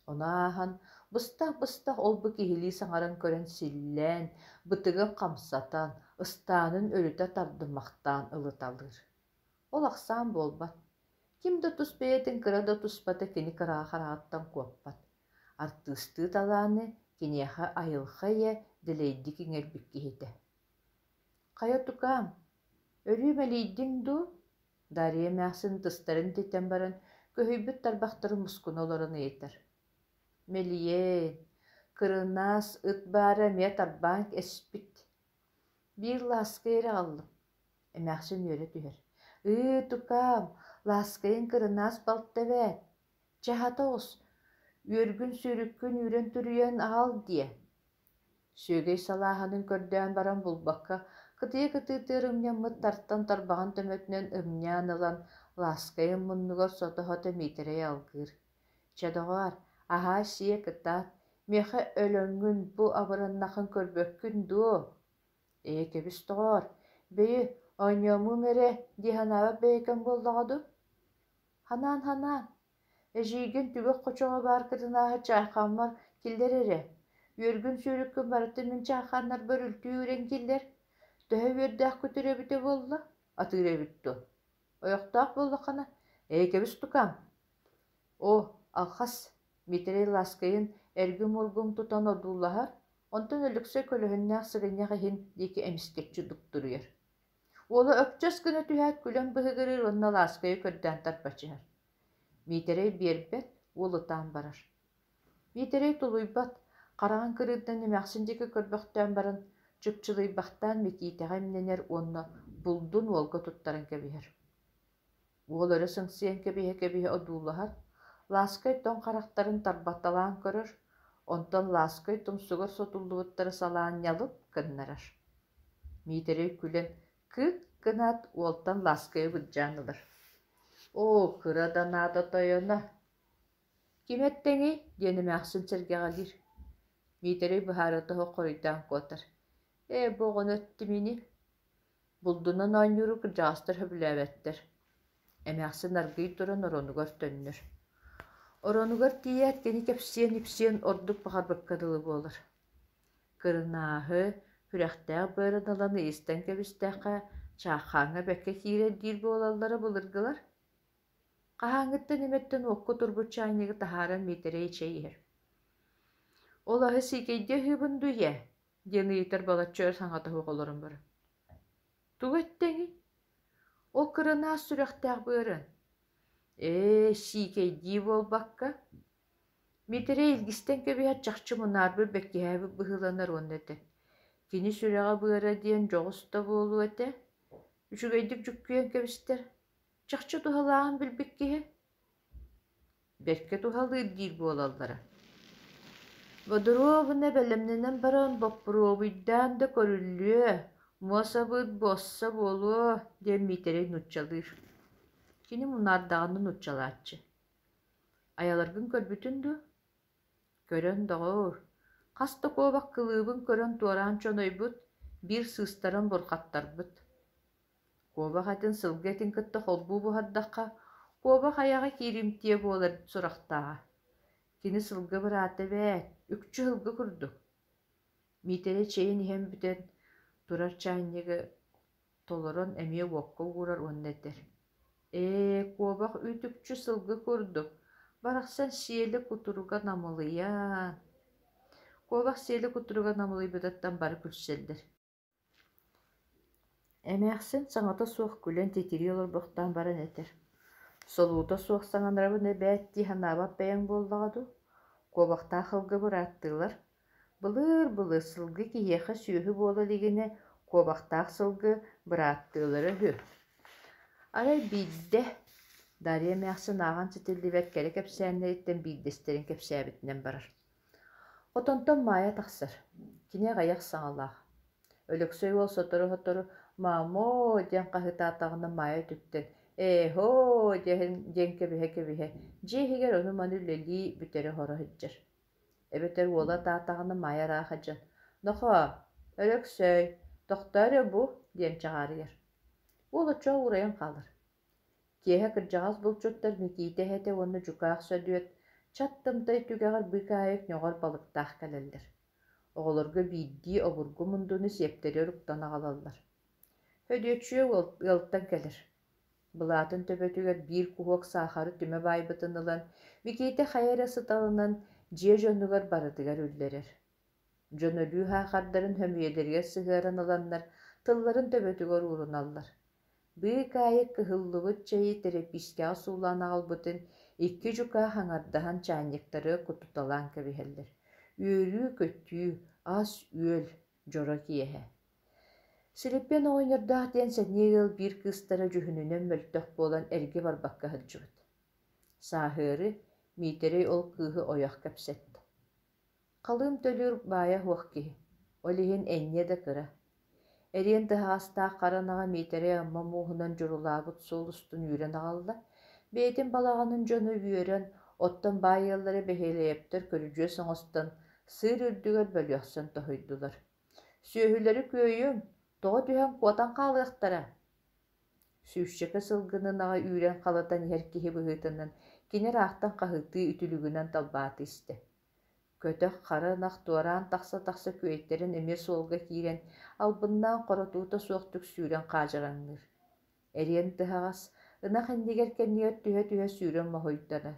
Ону ааһан, быстах-быстах ол-бу киһилии саҥаран көрөн силлээн, бытыгын хамсатан, ыстаанын өрүтэ тардымахтаан ылыталыыр. Ол ахсаан буолбат. Ким да тус бэйэтин кыра да туспата кини кыраҕа хараҕыттан куоппат. Артыыстыы талааны киниэхэ айылҕа ийэ дэлэйдик иҥэрбит киһитэ. Хайа тукаам, өрүү мэлийдиҥ дуу? Дарья эмээхсин ытыстарын титэн баран, көһүйбүт тарбахтарын мускуна олорон ыйытар. Мэлийээн, кырынаас ыт баара эмиэ тарбаан эспит. Биир лааскай эрэ аҕаллым. Эмээхсин үөрэ түһэр. Ыы, тукаам, лааскайыҥ кырынаас балта эбээт. Чэ, хата оҕус, үөргүн-сүрүккүн үүрэн-түрүйэн аҕал диэ. Сүөгэй салааһынын көрдөөн баран булбакка, кытыйа кытыытыгар ымньаммыт тартан тарбаҕын төмөтүнэн ымньаан ылан, лааскайын муннугар сото-сото Миитэрэй алгыыр: «Чэ, доҕоор, аһаа-сиэ кытаат, миэхэ өлөҥҥүн бу абыраннаххын көрбөккүн дуо?» «Ээ, кэбис, доҕоор, бэйи, оонньоомуом эрэ» дии санаабат бэйэкэм буоллаҕа дуу? Ханаан-ханаан, эдьиийгин түгэх хочоҕо баар кытынааһы чаахаммар киллэр эрэ, үөргүн-сүөрүккүн барытын мин чааханнарбар үлтү үүрэн киллэр, төһө үөрдээх көтөр эбитэ буолла, атыыр эбит дуо? Ойохтоох буоллаххына, ээ кэбис тукаам. Оо, алхас, Миитэрэй Лааскайын эргим-ургум тутан одуулаһар, онтон Өлөксөй көлөһүннээх сыгынньах иһин диэки эмискэччи дуктуруйар. Уола өкчөс гына түһээт күлэн быһыгырыыр уонна Лааскайы көрдөөн тарбачыһар. Миитэрэй биэрбэт, уол ытаан барар. Миитэрэй тулуйбат, хараҕын кырыытынан эмээхсин диэки көрбөхтөөн баран, чыпчылыйбахтаан Микиитэҕэ имнэнэр уонна булдун уолга туттаран кэбиһэр. Уол өрө сыҥсыйан кэбиһэ-кэбиһэ одуулаһар, Лааскай тоҥ харахтарын тарбаталаан көрөр, онтон Лааскай тумсугар сотуллубуттары салаан ньалып гыннарар. Миитэрэй күлэн кык гынаат уолтан Лааскайы былдьаан ылар: «Оо, кыра да наада тойоно, ким эттэҥий?» диэн эмээхсин сэргэҕэлиир. Миитэрэй быһаарыта суох хоруйдаан куотар: «Ээ, бу оҕону эттим ини» Булдунан оонньууру кырдьаҕастар сөбүлээбэттэр. Эмээхсин аргыый туран оронугар төннөр. Оронугар тиийээт кини кэпсиэн-ипсиэн ордук баҕарбыкка дылы буолар. Кырынааһы, сүрэхтээх быарын ылан ыйыстан кэбистэххэ, чааххааҥҥа бэккэ киирэр диир буолаллара былыргылар. Хаһааҥҥыттан эмэттэн уокка турбут чаанньыгы таһааран Миитэрэй чэй иһэр. «Ол аһы сиикэйдии аһыыбын дуу, ийээ?» диэн ыйытар балачча өр саҥата суох олорон баран. «Тугу эттэҥий? Ол кырынаас сүрэхтээх быарын?» «Ээ, сиикэйдии буолбакка, Миитэрэй илгистэн кэбиһэр чахчы мунаарбыт, бэккиһээбит быһыыланар уонна этэр: «Кини сүрэҕэ-быара диэн дьоҕус да буолуо этэ, үчүгэйдик дьүккүйэн кэбистэр, чахчы туһалааҕын билбит киһи Бэркэ туһалыыр диир буолаллара. Бодоруобуна бэлэмнэнэн баран боппуруобуйдаан да көрүллүө, муос абыт буосса буолуо диэн Миитэрэй нууччалыыр. Кини мунаардаҕына нууччалааччы. Айаларгын көрбүтүн дуо? Көрөн, доҕоор, хас да куобах кылыыбын көрөн туораан чонойбут, биир сыыстаран бурҕаттарбыт. Куобах этин сылгы этин кытта холбуу буһардахха, куобах айаҕа кииримтиэ буолар сурахтааҕа. Кини сылгы быраата эбээт, үкчү сылгы курдук. Миитэрэй чэйин иһэн бүтэн, турар чаанньыгы толорон эмиэ уокка уурар уонна этэр: «Ээ, куобах үүт-үкчү сылгы курдук, барахсан сиэлэ кутуруга намылыйан». Куобах сиэлэ кутуруга намылыйбытыттан бары күлсэллэр. Эмээхсин саҥата суох күлэн титирии олорбохтоон баран этэр: «Солуута суох саҥарабын эбээт дии санаабат бэйэҥ буоллаҕа дуу, куобахтаах сылгы бырааттыылар Былыыр-былыр сылгы киһиэхэ сүөһү буола илигинэ куобахтаах сылгы бырааттыылара үһү. Арай биирдэ Дарья эмээхсин ааҕан ситиллибэт кэрэ кэпсээннэриттэн биирдэстэрин кэпсээбитинэн барар. Хотонтон Маайа тахсар. Кини аҕыйах саҥалаах. Өлөксөй уол сотору-сотору «Маамоо!» диэн хаһыытаатаҕына Маайа үтүктэн «Ээ-һоо!» диэн кэбиһэ-кэбиһэ дьиэ иһигэр ону-маны үлэлии бүтэрэ-оһоро сылдьар. Эбэтэр уола ытаатаҕына Маайа ыраах дьон: «Нохоо, Өлөксөй, тохтоо эрэ бу» диэн чаҕаарыйар. Уол оччоҕо уурайан хаалар. Киэһэ кырдьаҕас булчуттар Микиитэ эһэтэ уонна дьукаах Сөдүөт чат тымтай түгэҕэр быыкаайык ньоҕор балыктаах кэлэллэр. Оҕолорго биирдии обургу мундуну сиэптэригэр уктан аҕалаллар. Һөдүөччүйэ ыалтан кэлэр. Былаатын төбөтүгэр биир куһуок саахары түмэ баайбытын ылан, Микиитэ хайа эрэ сыталынан дьиэ дьонугар барытыгар үллэрэр. Дьон өлүү саахардарын сөмүйэлэригэр сыһыаран ыланнар тылларын төбөтүгэр ууруналлар. Быыкаайык кыһыллыбыт чэйи тэрэпиискэҕэ суулаан аҕалбытын икки дьукаах аҥардаһан чаанньыктары кутуталаан кэбиһэллэр. Үөрүү-көтүү, ас-үөл, дьоро киэһэ. Силиппиэн оҕонньордоох диэн сэниэ ыал биир кыыстара дьүһүнүнэн мөлтөх буолан эргэ барбакка сылдьыбыт. Сааһыары Миитэрэй ол кыыһы ойох кэпсэттэ. Халыым төлүүр баайа суох киһи, ол иһин энньэ да кыра. Эриэн тыһаҕастаах хара ынаҕа Миитэрэй Амма мууһунан дьурулаабыт суол устун үүрэн аҕалла, бэйэтин балаҕанын дьоно үөрэн, оттон баай ыаллара Бэһиэлэйэптэр көрүдьүөс оҥостон, сыыр үрдүгэр бөлүөхсэн тоһуйдулар: «Сүөһүлэри күөйүҥ, тоҕо түһэн куотан хаалыахтара» Сүүсчэкэ сылгыны ынаҕы үүрэн халытан иһэр киһи быһыытынан кини ыраахтан хаһыытыы үтүлүгүнэн талбааты истэ. Көтөх хара ынах туораан тахса-тахса күөйтэрэн эмиэ суолга киирэн, албыннаан хоротуута суохтук сүүрэн хаадьараҥныыр. Эриэн тыһаҕас, ынах иннигэр-кэннигэр түһэ-түһэ сүүрэн моһуйдана.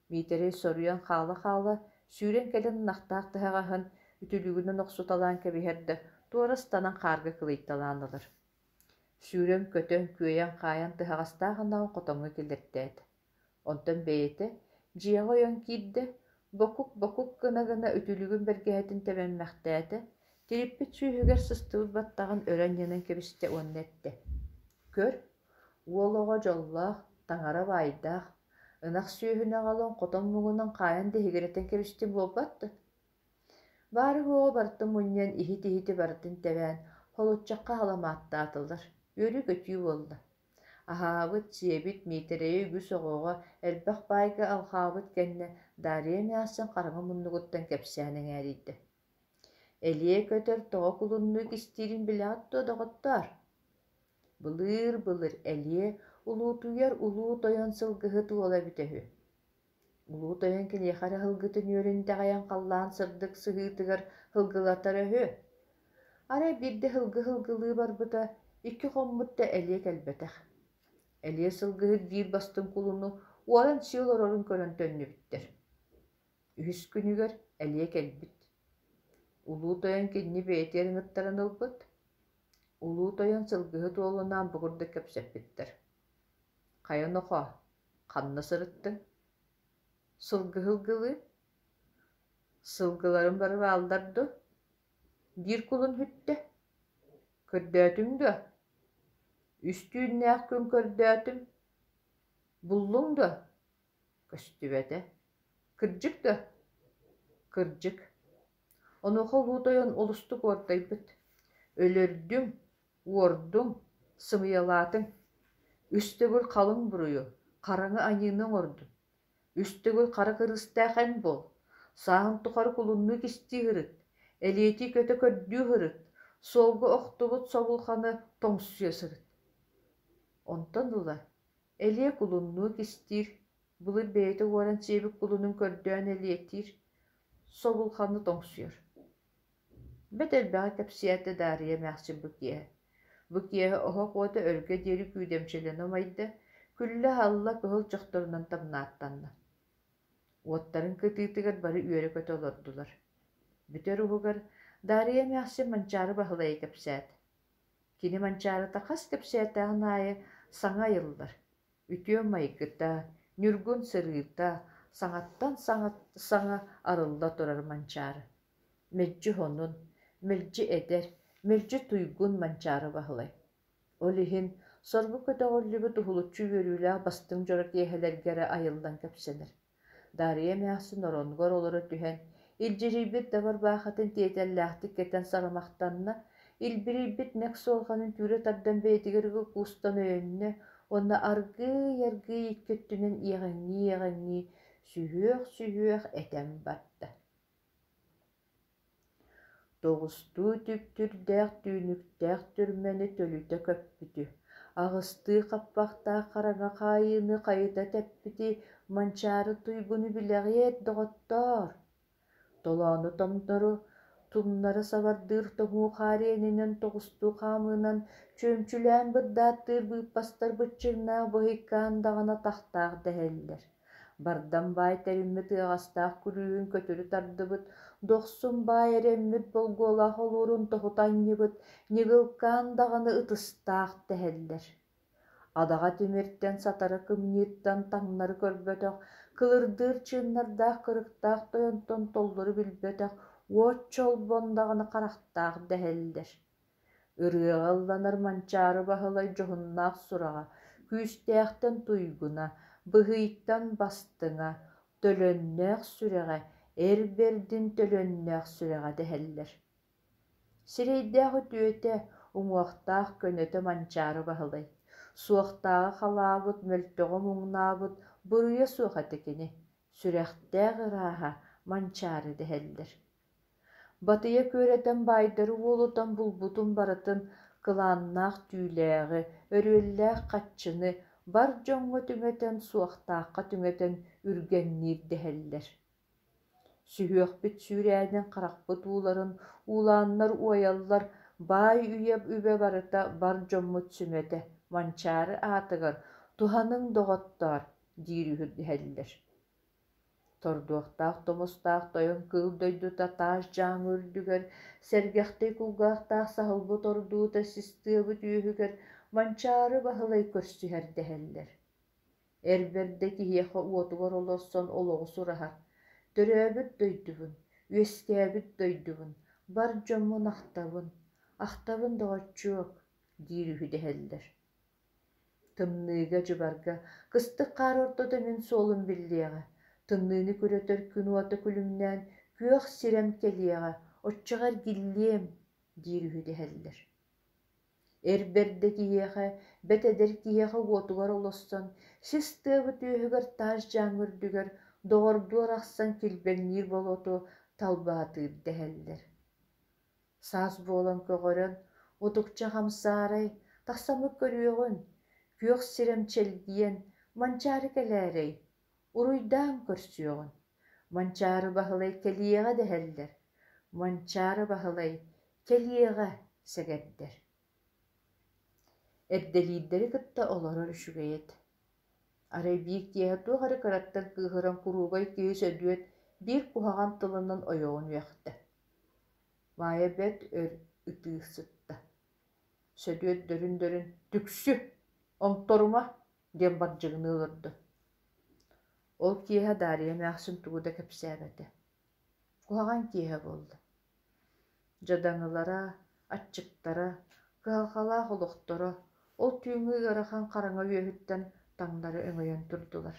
Миитэрэй соруйан хаала-хаала, сүүрэн кэлэн ынахтаах тыһаҕаһын үтүлүгүнэн охсуталаан кэбиһэр да, туора ыстанан хаарга кылыйталаан ылар. Сүүрэн-көтөн, күөйэн-хаайан тыһаҕастаах ынаҕын хотоҥҥо киллэртээтэ. Онтон бэйэтэ дьиэҕэ ойон киирдэ, бокук-бокук гына-гына үтүлүгүн бэргэһэтин тэбэммэхтээтэ, тириппит сүүһүгэр сыстыбыт баттаҕын өрө анньынан кэбистэ уонна эттэ: «Көр, уол оҕо дьоллоох, таҥара баайдаах, ынах сүөһүнү аҕалан хотон муҥунан хаайан дэһигирэтэн кэбистим буолбат дуо?» Баары-суоҕу барытын мунньан, иһит-иһити барытын тэбээн, холуччахха халамааттаатылар, үөрүү-көтүү буолла. Аһаабыт, сиэбит Миитэрэйи үгүс оҕоҕо, элбэх баайга алҕаабыт кэннэ Дарья эмээхсин хараҥа муннугуттан кэпсээн эҥээрийдэ: «Элиэ көтөр тоҕо кулуннуу кистиирин билэҕит дуо, доҕоттоор? Былыыр-былыр Элиэ улуутуйар улуу тойон сылгыһыт уола эбитэ үһү. Улуу тойон киниэхэ эрэ сылгытын үөрүн итэҕэйэн халлаан сырдык сыһыытыгар сылгылатара үһү. Арай биирдэ сылгы сылгылыы барбыта, икки хоммут да элиэ кэлбэтэх. Элиэ сылгыһыт биир бастыҥ кулуну уоран сии олорорун көрөн төннүбүттэр. Үһүс күнүгэр элиэ кэлбит. Улуу тойон кинини бэйэтигэр ыҥыттаран ылбыт. Улуу тойон сылгыһыт уолунаан бу курдук кэпсэппиттэр: «Хайа нохоо, Ханна сырыттыҥ? Сылгы сылгылыы? Сылгыларым бары бааллар дуо? Биир кулун бүттэ. Көрдөөтүҥ дуо? Үс түүннээх күн көрдөөтүм. Буллуҥ дуо? Көстүбэтэ. Кырдьык дуо? Кырдьык. Онуоха Улуу Тойон олустук уордайбыт. Өлөрдүҥ, Уордуҥ, сымыйалаатыҥ, үс төгүл халыҥ буруйу, хараҥа аньыыны оҥордун, үс төгүл хара кырыыстаах эн буол, сааһыҥ тухары кулуннуу кистии сырыт, элиэтии көтө көрдүү сырыт, суолга охтубут собулханы тоҥсуйа сырыт. Онтон ыла элиэ кулуннуу кистиир, былыр бэйэтэ уоран сиэбит кулунун көрдөөн элиэтиир, собулханы тоҥсуйар. Бэрт элбэҕи кэпсээтэ Даарыйа эмээхсин бу киэһэ. Бу киэһэ оһох уота өргө диэри күүдэмчилэнэ умайда, күллэ-аһалла кыһыл чохторунан тамнааттанна. Уоттарын кытыытыгар бары үөрэ-көтө олордулар. Бүтэр уһугар Даарыйа эмээхсин Манчаары Баһылайы кэпсээтэ. Кини Манчаарыта хас кэпсээтэҕин аайы саҥа айыллар, үтүө майгыта, ньургун сырыыта саҥаттан саҥа арылла турар Манчаары. Мэлдьи уһунун, мэлдьи эдэр, мэлдьи туйгун Манчаары Баһылай. Ол иһин соргу көтөҕүллүбүт уһулуччу үөрүүлээх бастыҥ дьоро киэһэлэргэ эрэ айыллан кэпсэнэр. Дарья эмээхсин оронугар олоро түһэн, илдьирийбит да барбаахатын тиэтэллээхтик кэтэн сарамахтанна, илбирийбит нэк суолҕанын түүрэ тардан бэйэтигэр ыга куустан өйөннө уонна аргыый-аргыый икки өттүнэн иэҕэҥнии-иэҕэҥнии сүһүөх-сүһүөх этэн барда. Тоҕустуу түптүрдээх түүнүктээх түрмэни төлүтэ көппүтү, аҕыстыы хаппахтаах хараҥа хаайыыны хайыта тэппити Манчаары туйгуну билэҕиэт, доҕоттоор? Толоону томтору, тумнары сабардыыр тоҥуу хаар иэнинэн тоҕустуу хаамыынан чүөмчүлээн бырдааттыыр быыппастар быччыҥнаах быһыйкаан даҕаны атахтаах дэһэллэр. Бардам баай тэриммит ыаҕастаах күлүүһүн көтүрү тардыбыт, дохсун баай эрэммит болгуолаах олуурун тоһута анньыбыт, ньыгылкаан даҕаны ытыстаах дэһэллэр. Адаҕа тимиртэн, сатара кымньыыттан таҥнары көрбөтөх, кылырдыыр чыыннардаах кырыктаах тойонтон толлору билбэтэх уот чолбон даҕаны харахтаах дэһэллэр. Ырыаҕа ылланар Манчаары Баһылай дьоһуннаах сураҕа, күүстээхтэн туйгуна, быһыйтан бастыҥа, төлөннөөх сүрэҕэ, эр бэрдин төлөннөөх сүрэҕэ дэһэллэр. Сирэйдээх үтүөтэ, уҥуохтаах көнөтө Манчаары Баһылай. Суохтааҕы халаабыт, мөлтөҕү муҥнаабыт буруйа суох этэ кини. Сүрэхтээх ырааһа Манчаары дэһэллэр. Батыйа күөрэтэн баайдары уолутан булбутун барытын кылааннаах түүлээҕи, өрүөллээх хаччыны бар дьоҥҥо түҥэтэн, суохтаахха түҥэтэн үргэҥниир дэһэллэр. Сүһүөхпүт сүүрээнин, харахпыт ууларын уулааннар уойаллар, баай үйэ үбэ барыта бар дьоммут сүмэтэ, Манчаары аатыгар «Туһаныҥ, доҕоттоор» диир үһү дэһэллэр. Тордуохтаах тумустаах тойон кыыл дойдута таас дьааҥы үрдүгэр, сэргэхтэй кулгаахтаах саһылбыт ордуута сис тыабыт үөһүгэр Манчаары Баһылай көрсүһэр дэһэллэр. Эр бэрдэ киһиэхэ уотугар олорсон олоҕу сураһар: «Төрөөбүт дойдубун, үөскээбит дойдубун, бар дьоммун ахтабын, ахтабын доҕоччуок» диир үһү дэһэллэр. Тымныыга, дьыбарга, кыстык хаар ортото мин суолум биллиэҕэ, тымныыны күрэтэр күн уота күлүмнээн күөх сирэм кэлиэҕэ, оччоҕо эргиллиэм диир үһү дэһэллэр. Эр бэрдэ киһиэхэ, бэт эдэр киһиэхэ уотугар олоссон, сис тыабыт үөһүгэр таас дьааҥы үрдүгэр доҕордуу арахсан килбэҥниир болуоту талбаатыыр дэһэллэр. Саас буолан көҕөрөн, утукча хамсаарай, тахсаммыт көрүөҕүн, күөх сирэм чэлгийэн, Манчаары кэлээрэй, уруйдаан көрсүөҕүн. Манчаары Баһылай кэлиэҕэ дэһэллэр, Манчаары Баһылай кэлиэҕэ сэгэрдэр. Эрдэлиирдэри кытта олорор үчүгэй этэ. Арай биир киэһэ туох эрэ кыраттан кыыһыран куруубай киһи Сөдүөт биир куһаҕан тылынан ойоҕун үөхтэ. Маайа бэрт өр ытыы сытта. Сөдүөт дөрүн-дөрүн «Түксү! Оҥторума!» диэн бардьыгыныы олордо. Ол киэһэ Дарья эмээхсин тугу да кэпсээбэтэ. Куһаҕан киэһэ буолла. Дьадаҥылара, аччыктара, кыһалҕалаах олохторо ол түүҥҥү ыарахан хараҥа үөһүттэн таҥнары өҥөйөн турдулар.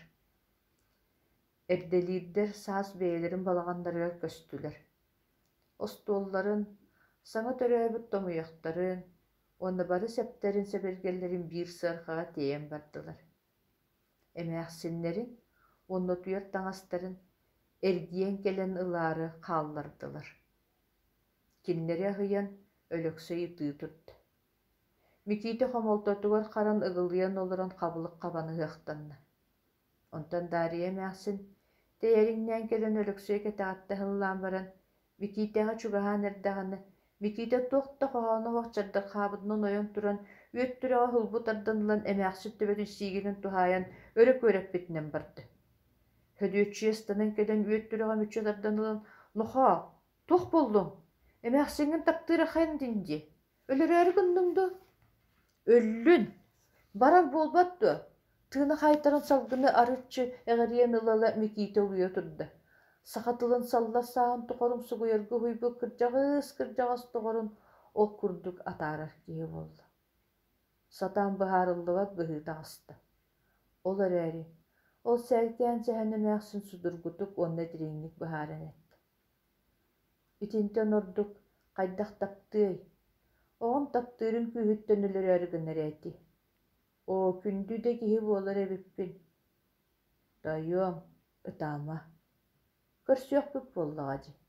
Эрдэлиирдэр саас бэйэлэрин балаҕаннарыгар көстүлэр. Остуолларын, саҥа төрөөбүт томуйахтарын уонна бары сэптэрин-сэбиргэллэрин биир сыарҕаҕа тиэйэн бардылар. Эмээхсиннэрин уонна утуйар таҥастарын эргийэн кэлэн ылаары хааллардылар. Кинилэри аһыйан Өлөксөй ытыы турда. Микиитэ хомолтотугар харан ыгылыйан олорон хабылык хабан ыһыахтанна. Онтон Дарья эмээхсин тэйэриҥнээн кэлэн Өлөксөй кэтэҕиттэн ыһыллаан баран, Микиитэҕэ чугаһаан эрдэҕинэ, Микиитэ туох да хоһооно суох чардырхаабытынан ойон туран, үөт түрэҕэ сулбу тардан ылан эмээхсин төбөтүн сиигинэн туһаайан өрө күөрэппитинэн барда. Сөдүөччүйэ ыстанан кэлэн үөт түрэҕэ мүччү тардан ылан, «Нохоо, туох буоллуҥ? Эмээхсиҥҥин таптыыр ахан дин дии. Өлөрөөрү гынныҥ дуо?» «Өллүн! Барар буолбат дуо?» Тыына хаайтаран салгыны арыччы эҕирийэн ыла-ыла Микиитэ улуйа турда. Саха тылын саллар сааһын тухары умсугуйарга уһуйбут кырдьаҕас кырдьаҕас доҕорун ол курдук атаарар киһи буолла. Сатаан быһаарыллыбат быһыы таҕыста. Ол эрээри, ол сээркээн сэһэн эмээхсин судургутук уонна дириҥник быһааран эттэ. Итинтэн ордук хайдах таптыай? Оҕом таптыырын күүһүттэн өлөрөөрү гынар ээти. Оо, күндү да киһи буолар эбиппин. Тоойуом, Ытаама, көрсүөхпүт буоллаҕа дии.